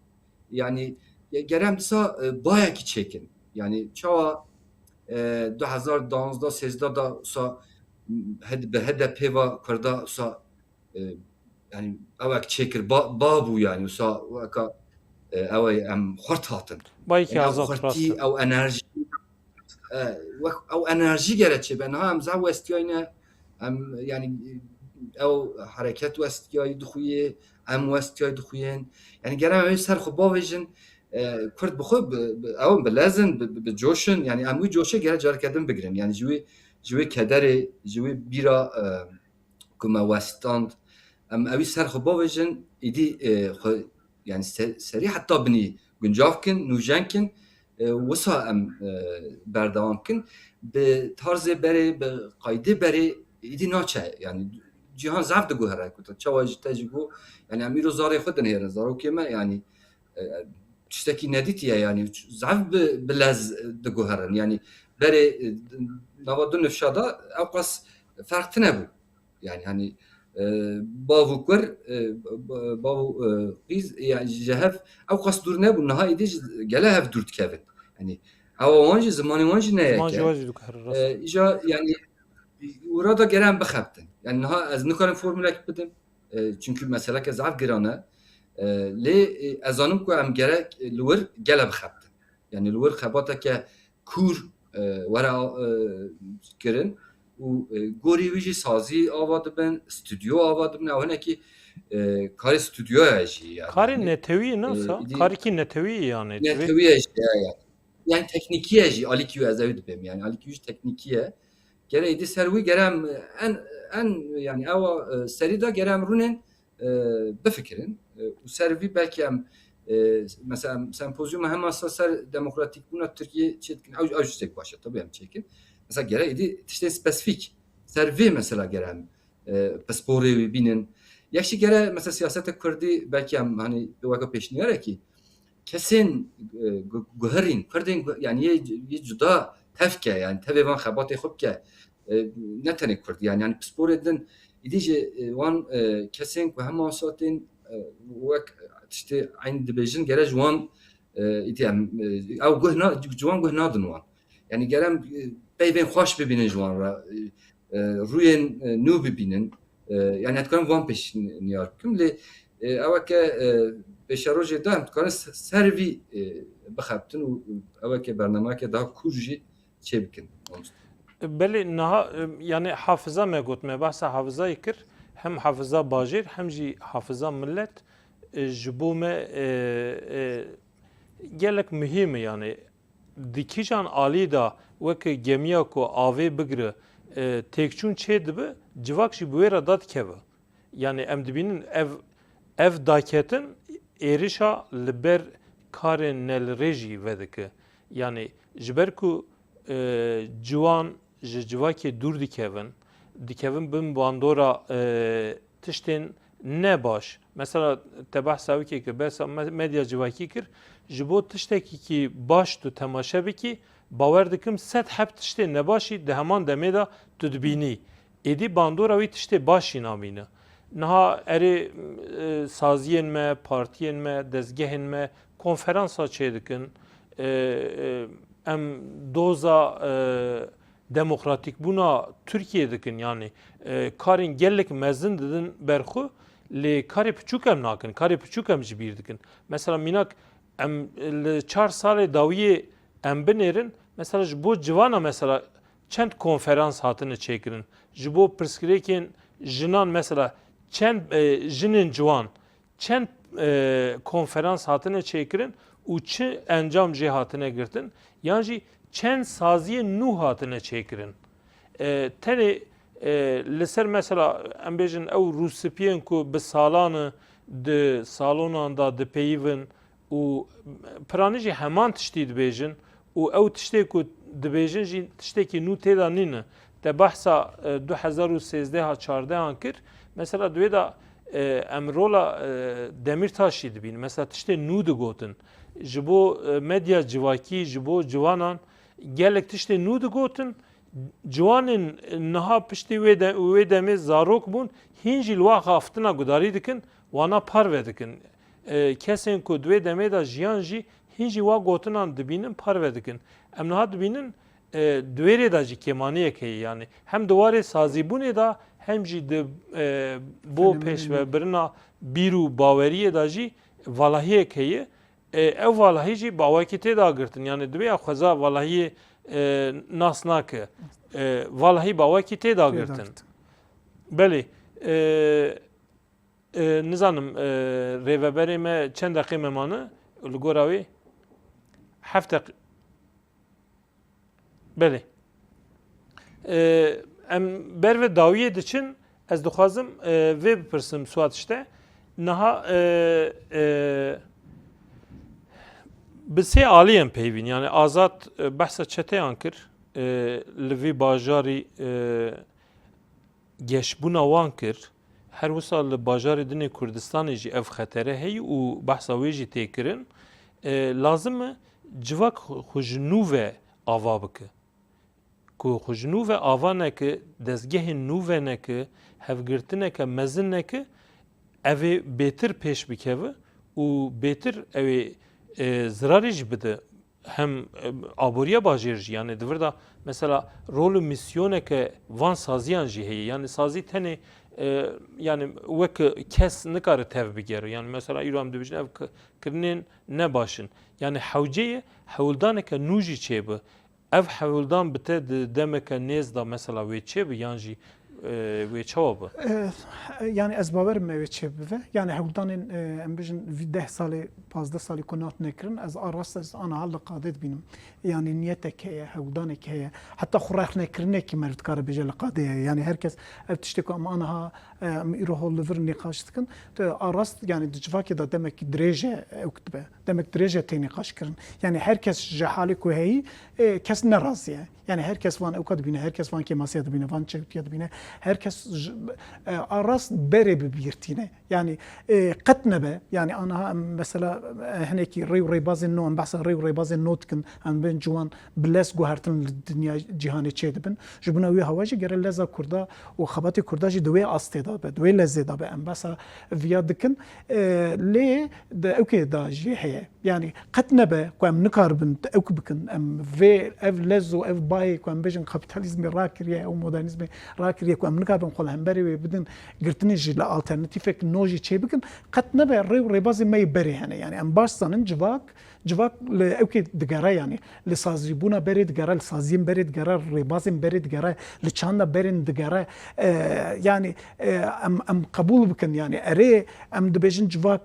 Yani, ge-, gere em dîsa, e, bayekî çêkin. Yani, çawa, e, du hezar danzdeh sêzdeh da wisa, m, hed-, bi H D P ve Kurda wisa, e, yani, ewek çêkir, ba, ba bû yani, wisa weka, e, ew ê em xurt hatin. Bayekî azad, rast e. Ew enerji, e, wek ew enerjî gere çêbe. Niha em zehf westiyayne, em, yani, ew hereket westiyayî dixuyê, em westiyayî dixuyên. Yani, gere em wê ser xwe bavêjin, e, Kurd bi xwe, bi, bi, ew bi lez in, bi, bi, bi coş in. Yani, em wî coşê gere careke din bigirin. Yani, ji wê, ji wê kederê, ji wê bîra, e, ku me westand, em ewî ser xwe bavêjin, îdî, e, xwe, yani se-, serî heta binî guncav kin, nûjen kin, e, wisa em, e, berdewam kin. Bi tarzê berê, bi qaydê berê îdî naçe. Yani cîhan zaf diguhere ku te çawa ji te jî got, yani em îro zarê xwe dinêrin, zarokê me, yani, e, tiştekî nedîtî ye, yani zaf bi, bi lez diguherin. Yani berê, e, nava du nifşa de ew qas ferq tine bû. Yani, hani, e, bav û kur, e, b-, bav û, e, qîz, yani, ji hev ew qas dûr nebûn. Niha êdî ji gele hev dûr dikevin. Yani, ewa wan jî, zimanê wan jî ne yek e. Ziman jî wan jî diguhere, rast. E, îja, yani, û ra da gere em bixebtin. Yani, niha ez nikarim formulek bidim. E, çünkü meseleke zaf giran e. E, lê, e, ez zanim ku em gerek, e, li wir gele bixebtin. Yani, li wir xebateke kûr, e, were, e, kirin û, e, gorî wî jî sazî ava dibin, stûdyo ava dibin. Ew hinekî, e, karê stûdyoya jî yani. Karê netewî, e, nasa? Îdî karikî netewî yani. Netewî ye jî, ya, ya. Yani teknîkî ye jî, alîkî wî ez ew dibêm yani. Alîkî wî jî teknîkî ye. Gere îdî ser wî gere em en, en yani ewa, e, serî de gere em rûnên, e, bifikirin. E, û ser vî belkî em, e, mesela em sempozyuma hema ser, ser demokratîkbûna Tirkiyê çê dikin. Ew, ew jî tiştek baş e, tabii em çêkin. Mesela gere îdî tiştên spesifîk ser vê mesela gere em, e, pisporê wî bînin. Yek jî gere mesela siyaseta Kurdî belkî em hani weke pêşniyarekî kesên, e, gu-, guherîn, Kurdên gu-, yani yê, yê cuda tevke, yani tevê van xebatê xwe bike. E, ne tenê Kurd, yani, yani pisporê din, îdî jî, e, wan, e, kesên ku hema wisa tên, e, wek tiştê eyn dibêjin, gere ji wan, e, îdî em, e, ew guh na-, ji wan guh nadin wan. Yani gere em, e, peyvên xweş bibînin ji wan re, e, e, rûyên, e, nû bibînin. E, yani ez dikarim van pêşniyar bikim, lê, e, ew eke, e, pêşerojê de em dikarin se-, ser vî, e, bixebtin û ew eke bernameyeke daha kûr jî çê bikin. Belê niha, e, yani hafiza me got, me behsa hafizayê kir, hem hafiza bajêr, hem jî hafiza millet, e, ji bo me, e, e, gelek muhîm e yani. Di kîjan alî de weke gemiya ku avê bigire, e, têkçûn çê dibe, civak jî bi wê re dadikeve. Yani em dibînin ev, ev daketin êrişa li ber karên ne li rê jî vedike. Yani ji ber ku, e, ciwan ji civakê dûr dikevin, dikevin bin bandora, e, tiştên ne baş. Mesela te behsa wekê kir, behsa me-, medya civakî kir. Ji bo tiştekî ki baş tu temaşe bikî, bawer dikim sed heb tiştê nebaşî di heman demê de tu dibînî. Êdî bandora wî tiştê baş jî namîne. Niha erê, e, saziyên me, partiyên me, dezgehên me konferansa çêdikin. E, e, em doza, e, demokratîkbûna Tirkiyê dikin. Yani, e, karên gelek mezin didin ber xwe, lê karê piçûk em nakin, karê piçûk em ji bîr dikin. Mesela mînak em li çar salê dawiyê em binêrin, mesela ji bo civana mesela çend konferans hatine çêkirin? Ji bo pirsgirêkên jinan mesela çend, e, jinên ciwan çend, e, konferans hatine çêkirin û çi encam jê hatine girtin? Yan jî çend saziyên nû hatine çêkirin? E, tenê, e, li ser mesela em bêjin ew rûspiyên ku bi salan e di salonan de dipeyivin, û piranî jî heman tiştî dibêjin û ew tiştê ku dibêjin jî tiştekî nû tê de nîne. Te behsa, e, du hezar û sêzdeh a çardehan kir. Mesela di wê de, e, em rola, e, Demîrtaş jî dibînin. Mesela tiştê nû digotin. Ji bo, e, medya civakî, ji bo ciwanan gelek tiştê nû digotin. Ciwanên niha piştî wê de-, wê demê zarok bûn, hîn jî li wa xaftina gudarî dikin, wana parve dikin. E, kesên ku di wê demê de jiyan jî hîn jî wa gotinan dibînin, parve dikin. Em niha dibînin, e, di wê rê de jî kêmaniyek heye, yanî hem di warê sazîbûnê de hem jî di, e, bo pêşvebirina bîr û baweriyê de jî valahiyek heye. E, ew valahî jî bawekî tê dagirtin. Yanî divê ya xweza valahiyê, e, nas nake. E, valahî bawekî tê dagirtin. Belê. E, e, nizanim, e, rêveberê me çend deqê me mane li gora wê? Heft deq-, Belê. Ee, em ber ve dawiyê diçin, ez dixwazim, e, vê bipirsim Suat işte. Niha, e, e, bi sê aliyên peyvîn, yani Azad, e, behsa çeteyan kir, e, li vî bajarî, e, geşbûna wan kir. Her wisa li bajarê din ê Kurdistanê jî ev xetere heye û behsa wê jî tê kirin. E, lazim e civak xwe, xwe ji nû ve ava bike. Ku xwe ji nû ve ava neke, dezgehên nû ve neke, hevgirtineke mezin neke, ev ê bêtir pêş bikeve û bêtir ew ê, e, zirarê jî bide hem, e, aboriya bajêr jî, yani di vir de mesela rol û misyoneke van saziyan jî heye. Yani sazî tenê, e, yani wek kes nikare tev bigere. Yani mesela îro em dibêjin ev ki-, kirinên ne baş in. Yani hewce ye hewldaneke nû jî çêbe. Ev hewldan bi te di demeke nêz de mesela wê çêbi yan jî, e, wê çawa bi? E, yani ez bawerim me wê çêbibe. Yani hewldanên, e, em bijin vî deh salê, pazdeh salê ku nat nekirin, ez a rast ez aniha li qadê dibînim. Yani niyetek heye, hewldanek heye. Heta xwe rexnekirinek meriv dikare bêje li qadê ye. Yani herkes ev tiştê ku em aniha, e, em îro hol li vir nîqaş dikin, tu a rast yani di civakê de demek dirêj e ew dibe. Demek dirêj e tê nîqaş kirin. Yani herkes ji halê ku heyî, e, kes ne razî ye. Yani herkes van ewka dibîne, herkes van kêmasiya dibîne, van çewtiya dibîne. Herkes ji, e, a rast berê bi bîr tîne. Yani, e, qet nebe. Yani aniha em mesela, e, hinekî rê û rêbazên nû, em behsa rê û rêbazên nû dikin. Em bên ciwan bi lez guhertin li dinya cîhanê çê dibin. Ji bona wî hawa jî gere leza Kurda û xebatê Kurda jî di wê astê de be, di wê lezê de be. Em behsa viya dikin. E, lê di ewkê de jî heye. Yani qet nebe ku em nikaribin ewk bikin. Em vê ev lez û ev bayê ku em bêjin kapîtalîzmê rakiriye, ew modernîzmê rakiriye ku em nikaribin xwe li hemberê wê bidin, girtinê jî li alternatîfek nû jî çê bikin. Qet nebe rê û rêbazên me yê berê hene. Yani em baş zanin civak, civak li ewkê digere yani. Li sazîbûna berê digere, li saziyên berê digere, rêbazên berê digere, li çanda berên digere. E, yani, e, em, em qebûl bikin yani. Erê, em dibêjin civak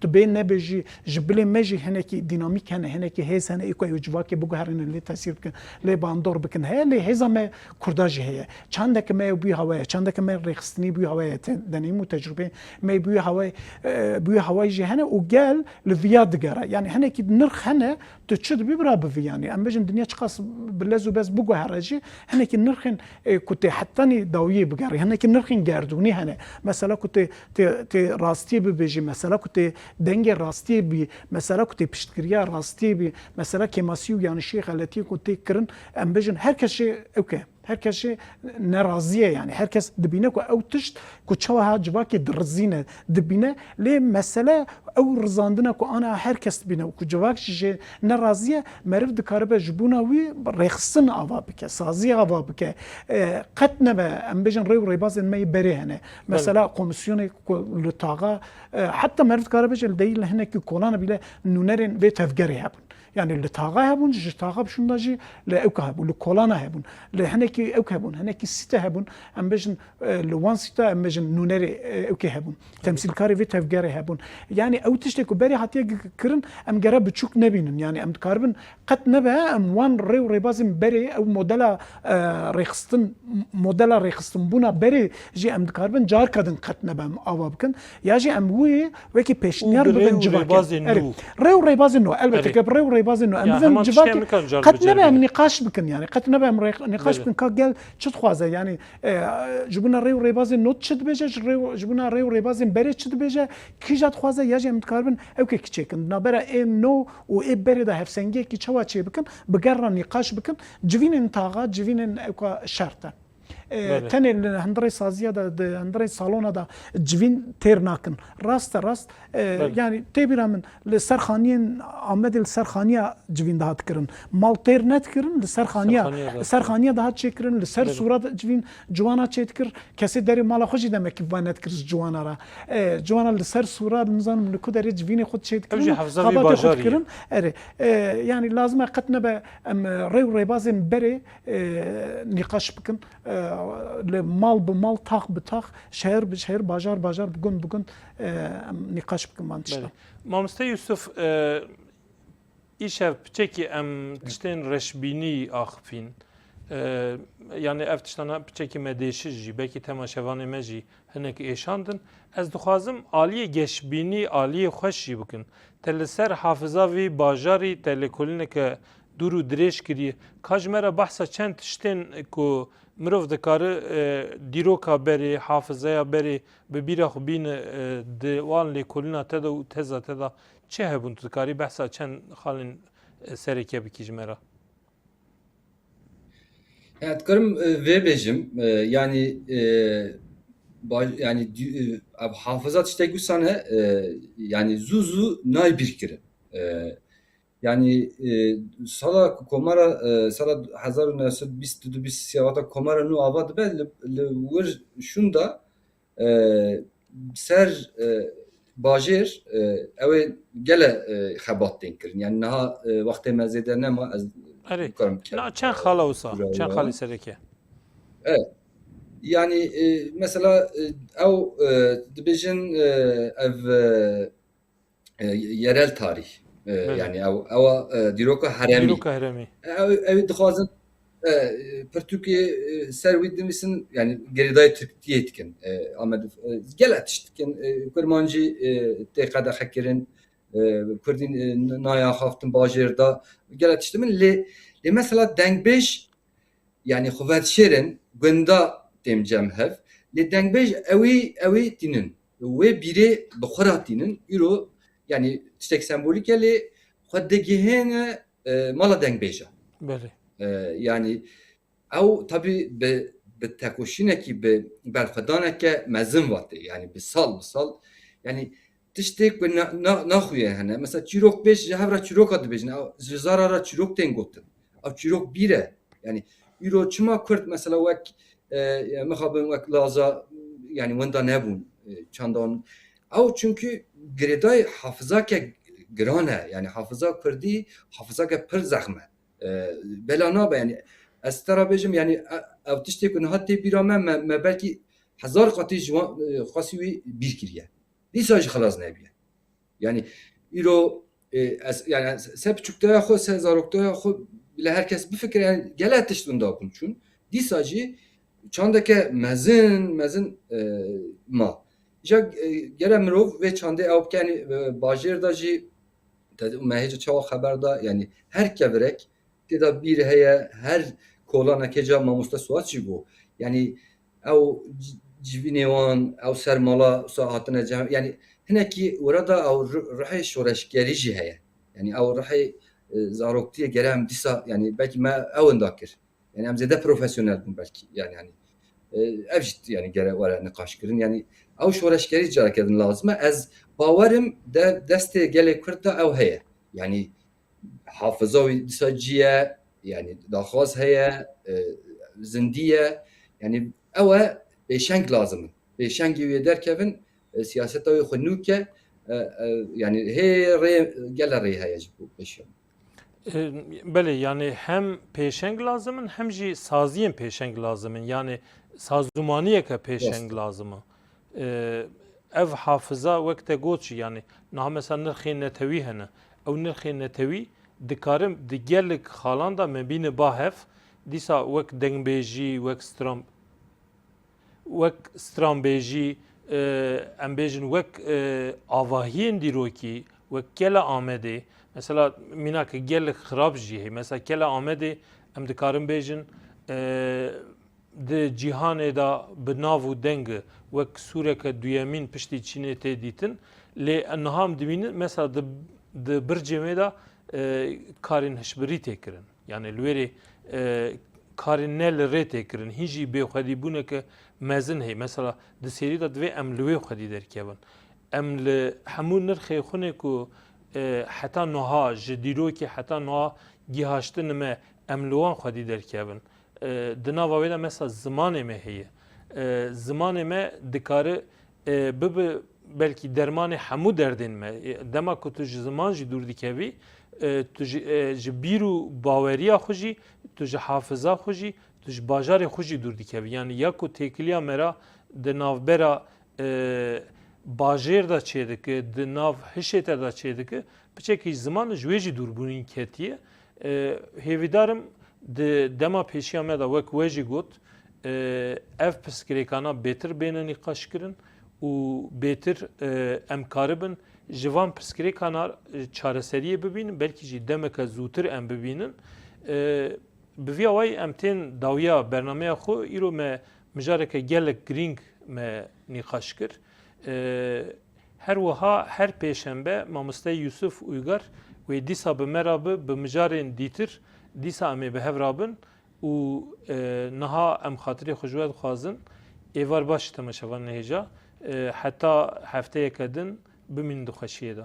tu bê nebe jî, ji bilê me jî hinekî dînamîk hene, hinekî hêz hene, ê ku ew civakê biguherînin, lê tesîr bikin, lê bandor bikin heye, lê hêza me Kurda jî heye. Çandeke me ew bûyî hawa ye, çandeke me rêxistinî bûyî hawa ye, te-, deneyîm û tecrûbeyê me bûyî hawa ye, e, bûyî hawa ye jî hene û gel li viya digere. Yani hinekî nirx hene, tu çi dibî bira bivî yani. Em bêjin dinya çiqas bi lez û bez biguhere jî, hinekî nirxên, e, ku tê hetanî dawiyê bigerî, hinekî nirxên gerdûnî hene. Mesela ku tê, tê, tê rastiyê bibêjî, mesela ku tê dengê rastiyê bî, mesela ku tê piştgiriya rastiyê bî, mesela kêmasî û yanişî xeletiyê ku tê kirin, em bêjin her kes jê ewk e. Her kes jê nerazî ye yani. Her kes dibîne ku ew tişt ku çawa ha civakê dirizîne, dibîne. Lê mesele ew rizandina ku ana her kes dibîne û ku civak jî jê nerazî ye, meriv dikaribe ji bona wî rêxistin ava bike, sazî ava bike. E, qet nebe, em bêjin rê û rêbazên me yê berê hene. Mesela komîsyonê ku li taxa, e, heta meriv dikare bêje li deyî li hinekî kolana bîle nûnerên vê tevgerê hebûn. Yani li taxa hebûn, ji taxa şûnda jî li ewka hebûn, li kolana hebûn, li hinekî ewk hebûn, hinekî sîte hebûn, em bêjin, e, li wan sîta em bêjin nûnerê, e, ewkê hebûn. Temsîlkarê vê tevgerê hebûn. Yani ew tiştê ku berê hatiye g-, g-, kirin, em gere biçûk nebînin. Yani em dikaribin qet nebe em wan rê û rêbazên berê, ew modela, e, rêxistin, modela rêxistinbûna berê jî em dikaribin carka din qet nebe em ava bikin. Ya jî em wî wekî pêşniyar bibin civakê. Erê, rê û rêbazên nû. Elbette ke rê û rêbazên nû. Em bibin civakê qet nebe em nîqaş bikin yani. Qet nebe em rê-, nîqaş bikin ka gel çi dixwaze yani, e, ji bona rê û rêbazên nû çi dibêje, ji rê û, ji bona rê û rêbazên berê çi dibêje, kîja dixwaze ya jî em dikaribin ewkekî çêkin. Di navbera ê nû û ê berê de hevsengiyekî çawa çêbikin, bi gerra nîqaş bikin, civînên taxa, civînên ewka şert e. E, tenê li hundirê saziya de, di hundirê salona de civîn têr nakin. Rast e, rast. E, yani tê bîra min li ser xaniyên Amedê li ser xaniya civîn dihat kirin. Mal têr nedikirin, li ser xaniya, li ser xaniya dihat çêkirin, li ser sûra de civîn ciwana çêdikir. Kesê derê mala xwe jî demekî va nedikir ji ciwana re. E, ciwana li ser sûra, nizanim li ku derê civînê xwe çêdikirin, xebatê xwe dikirin. Erê, e, yani lazim e qet nebe em, e, rê û rêbazên berê, e, nîqaş bikin. E, li mal bi mal, tax bi tax, şehir bi şehir, bajar bajar, bi gund bi gund, e, em nîqaş bikin van tiştan. Mamoste Yusuf, e, îşev piçekî em tiştên reşbînî axifîn. E, yani ev tiştana piçekî me dêşir jî, belkî temaşevanê me jî hinek êşandin. Ez dixwazim aliyê geşbînî, aliyê xweş jî bikin. Te li ser hafiza vî bajarî te lêkolîneke dûr û dirêj kiriye. Ka ji me re behsa çend tiştên ku mirov dikare, e, dîroka berê, hafizeya berê bi bîra xwe bîne, e, di wan lêkolîna te de û teza te de çi hebûn? Tu dikarî behsa çend xalên, e, sereke bikî ji me re? Ya, dikarim, e, vê bêjim, e, yani, e, ba-, yani, dü-, e, ev hafiza tiştek wisa ne, e, yani, zû zû nayê bîrkirin. E, yani, e, sala ku komara, e, sala hezar û neh sed bîst û du bîst û sê wata komara nû ava dibe, li, li wir şûnda, e, ser, e, bajêr, e, ew ê gele, e, xebat tên kirin. Yani niha, e, wextê me zêde nema, ez Erê, bikarim na çend xala wisa, çend xalî sereke? Evet. Yani, e, mesela, e, ew, e, dibêjin, e, ev, e, e, yerel tarîh. E, Belê. Yani ew, ewa, e, dîroka heremî. Dîroka heremî. Ew, ew dixwazin, e, pirtûkê, e, ser wî dinivîsin, yani girêdayî Tirkiyê dikin. E, Amed, e, gelek tişt dikin. E, Kurmancî, e, tê qedexe kirin. E, Kurdî, e, naya xaftin bajêr da. Gelek tişt min lê, lê mesela dengbêj, yani xwe vedişêrin, gunda têm cem hev. Lê dengbêj ewî, ewî tînin. Wê bîrê bi xwe re tînin. Îro, yani tiştek sembolîk e lê xwe digihêne, e, mala dengbêja. Belê. E, yani ew tabi bi, bi tekoşînekî, bi berxwedaneke mezin vatê. Yani bi sal, bi sal. Yani tiştê ku na, na, naxuye hene. Mesela çîrok bêj ji hev re çîroka dibêjin. Ew ji zara re çîrok tên gotin. Ew çîrok bîr e. Yani îro çima Kurd mesela wek, e, mixabin wek Laza, yani wenda nebûn, e, çandan. Ew çünkü girêdayî hafizake giran e. Yani hafiza Kurdî hafizake pir zexm e. E, bela nabe, yani ez te re bêjim, yani, e, ev tiştê ku niha tê bîra me, me, me belkî hezar qatî ji wan, e, xwesî wî bîr kiriye. Dîsa jî xilas nebiye. Yani îro, e, ez, yani se biçûkteya xwe, se zarokteya xwe bile her kes bifikire, yani gele tişt winda bûn çûn. Dîsa jî çandeke mezin, mezin, e, ma. Îja, e, gere mirov vê çandê ew bike, yani, e, bajêr de jî te, me hêja çawa xeber da, yani her kevirek tê de bîr heye, her kolanek hêja mamoste Suat jî bû. Yani ew c-, civînê wan, ew sermala wisa hatine cem, yani hinekî were de ew ru-, ruhê şoreşgerî jî heye. Yani ew ruhê, e, zaroktiyê gere em dîsa, yani belkî me ew winda kir. Yani em zêde profesyonel bûn belkî. Yani, yani, e, ev jî yani gere were niqaş kirin. Yani ew şoreşgerî careke din lazim e. Ez bawerim de destê gelê Kurd de ew heye. Yani hafiza wî dîsa cî ye, yani daxwaz heye, e, zindî ye. Yani ew e pêşeng lazim in. Pêşengê wê derkevin, e, siyaseta wê xwe nû ke, e, e, yani hê rê, gele rê heye ji bo pêşiya. E, belê, yani hem pêşeng lazim in, hem jî saziyên pêşeng lazim in. Yani sazûmaniyeke pêşeng Rast. lazim e. E, ev hafiza wek te got jî, yani niha mesela nirxên netewî hene. Ew nirxên netewî dikarin di gelek xalan de me bîne ba hev, dîsa wek dengbêjî, wek stran-, wek stranbêjî, e, em bêjin wek, e, avahiyên dîrokî, wek Kela Amedê, mesela mînake gelek xirab jî heye. Mesela Kela Amedê em dikarin bêjin, e, di cîhanê de bi nav û deng e, wek sûreke duyemîn piştî Çînê tê dîtin. Lê niha em dibînin, mesela di, di bircê wê de, e, karên hişbirî tê kirin. Yani li wê rê, e, karên ne li rê tê kirin. Hîn jî bêxwedîbûneke mezin heye. Mesela di sêrî de divê em li wê xwedî derkevin. Em li hemû nirxê xwinê ku, e, heta niha ji dîrokê heta niha gihaştine me, em li wan xwedî derkevin. E, di nava wê de mesela zimanê me heye. E, zimanê me dikare, e, bibe belkî dermanê hemû derdên me. E, dema ku tu ji ziman jî dûr dikevî, e, tu ji, e, ji bîr û baweriya xwe jî, tu ji hafiza xwe jî, tu ji bajarê xwe jî dûr dikevî. Yani ya ku têkiliya me ra di navbera, e, bajêr de çêdike, di nav hişê te de çêdike, piçekî ji ziman ji wê jî dûrbûnî ketiye. E, hêvîdar im di dema pêşiya me de wek we jî got, e, ev pirsgirêkana bêtir bêne nîqaşkirin û bêtir, e, em karibin ji van pirsgirêkana, e, çareseriyê bibînin, belkî jî demeke zûtir em bibînin. E, bi vî awayî em tên dawiya bernameya xwe, îro me mijareke gelek girîng me nîqaş kir. E, her wiha her pêşembe mamoste Yusuf Uygar wê dîsa bi me re bi, bi mijarên dîtir dîsa em ê bi hev re bin û, e, niha em xatirê xwe ji we dixwazin. Êvar baş temaşevanên hêja. E, heta hefteyeke din bimînin di xweşiyê de.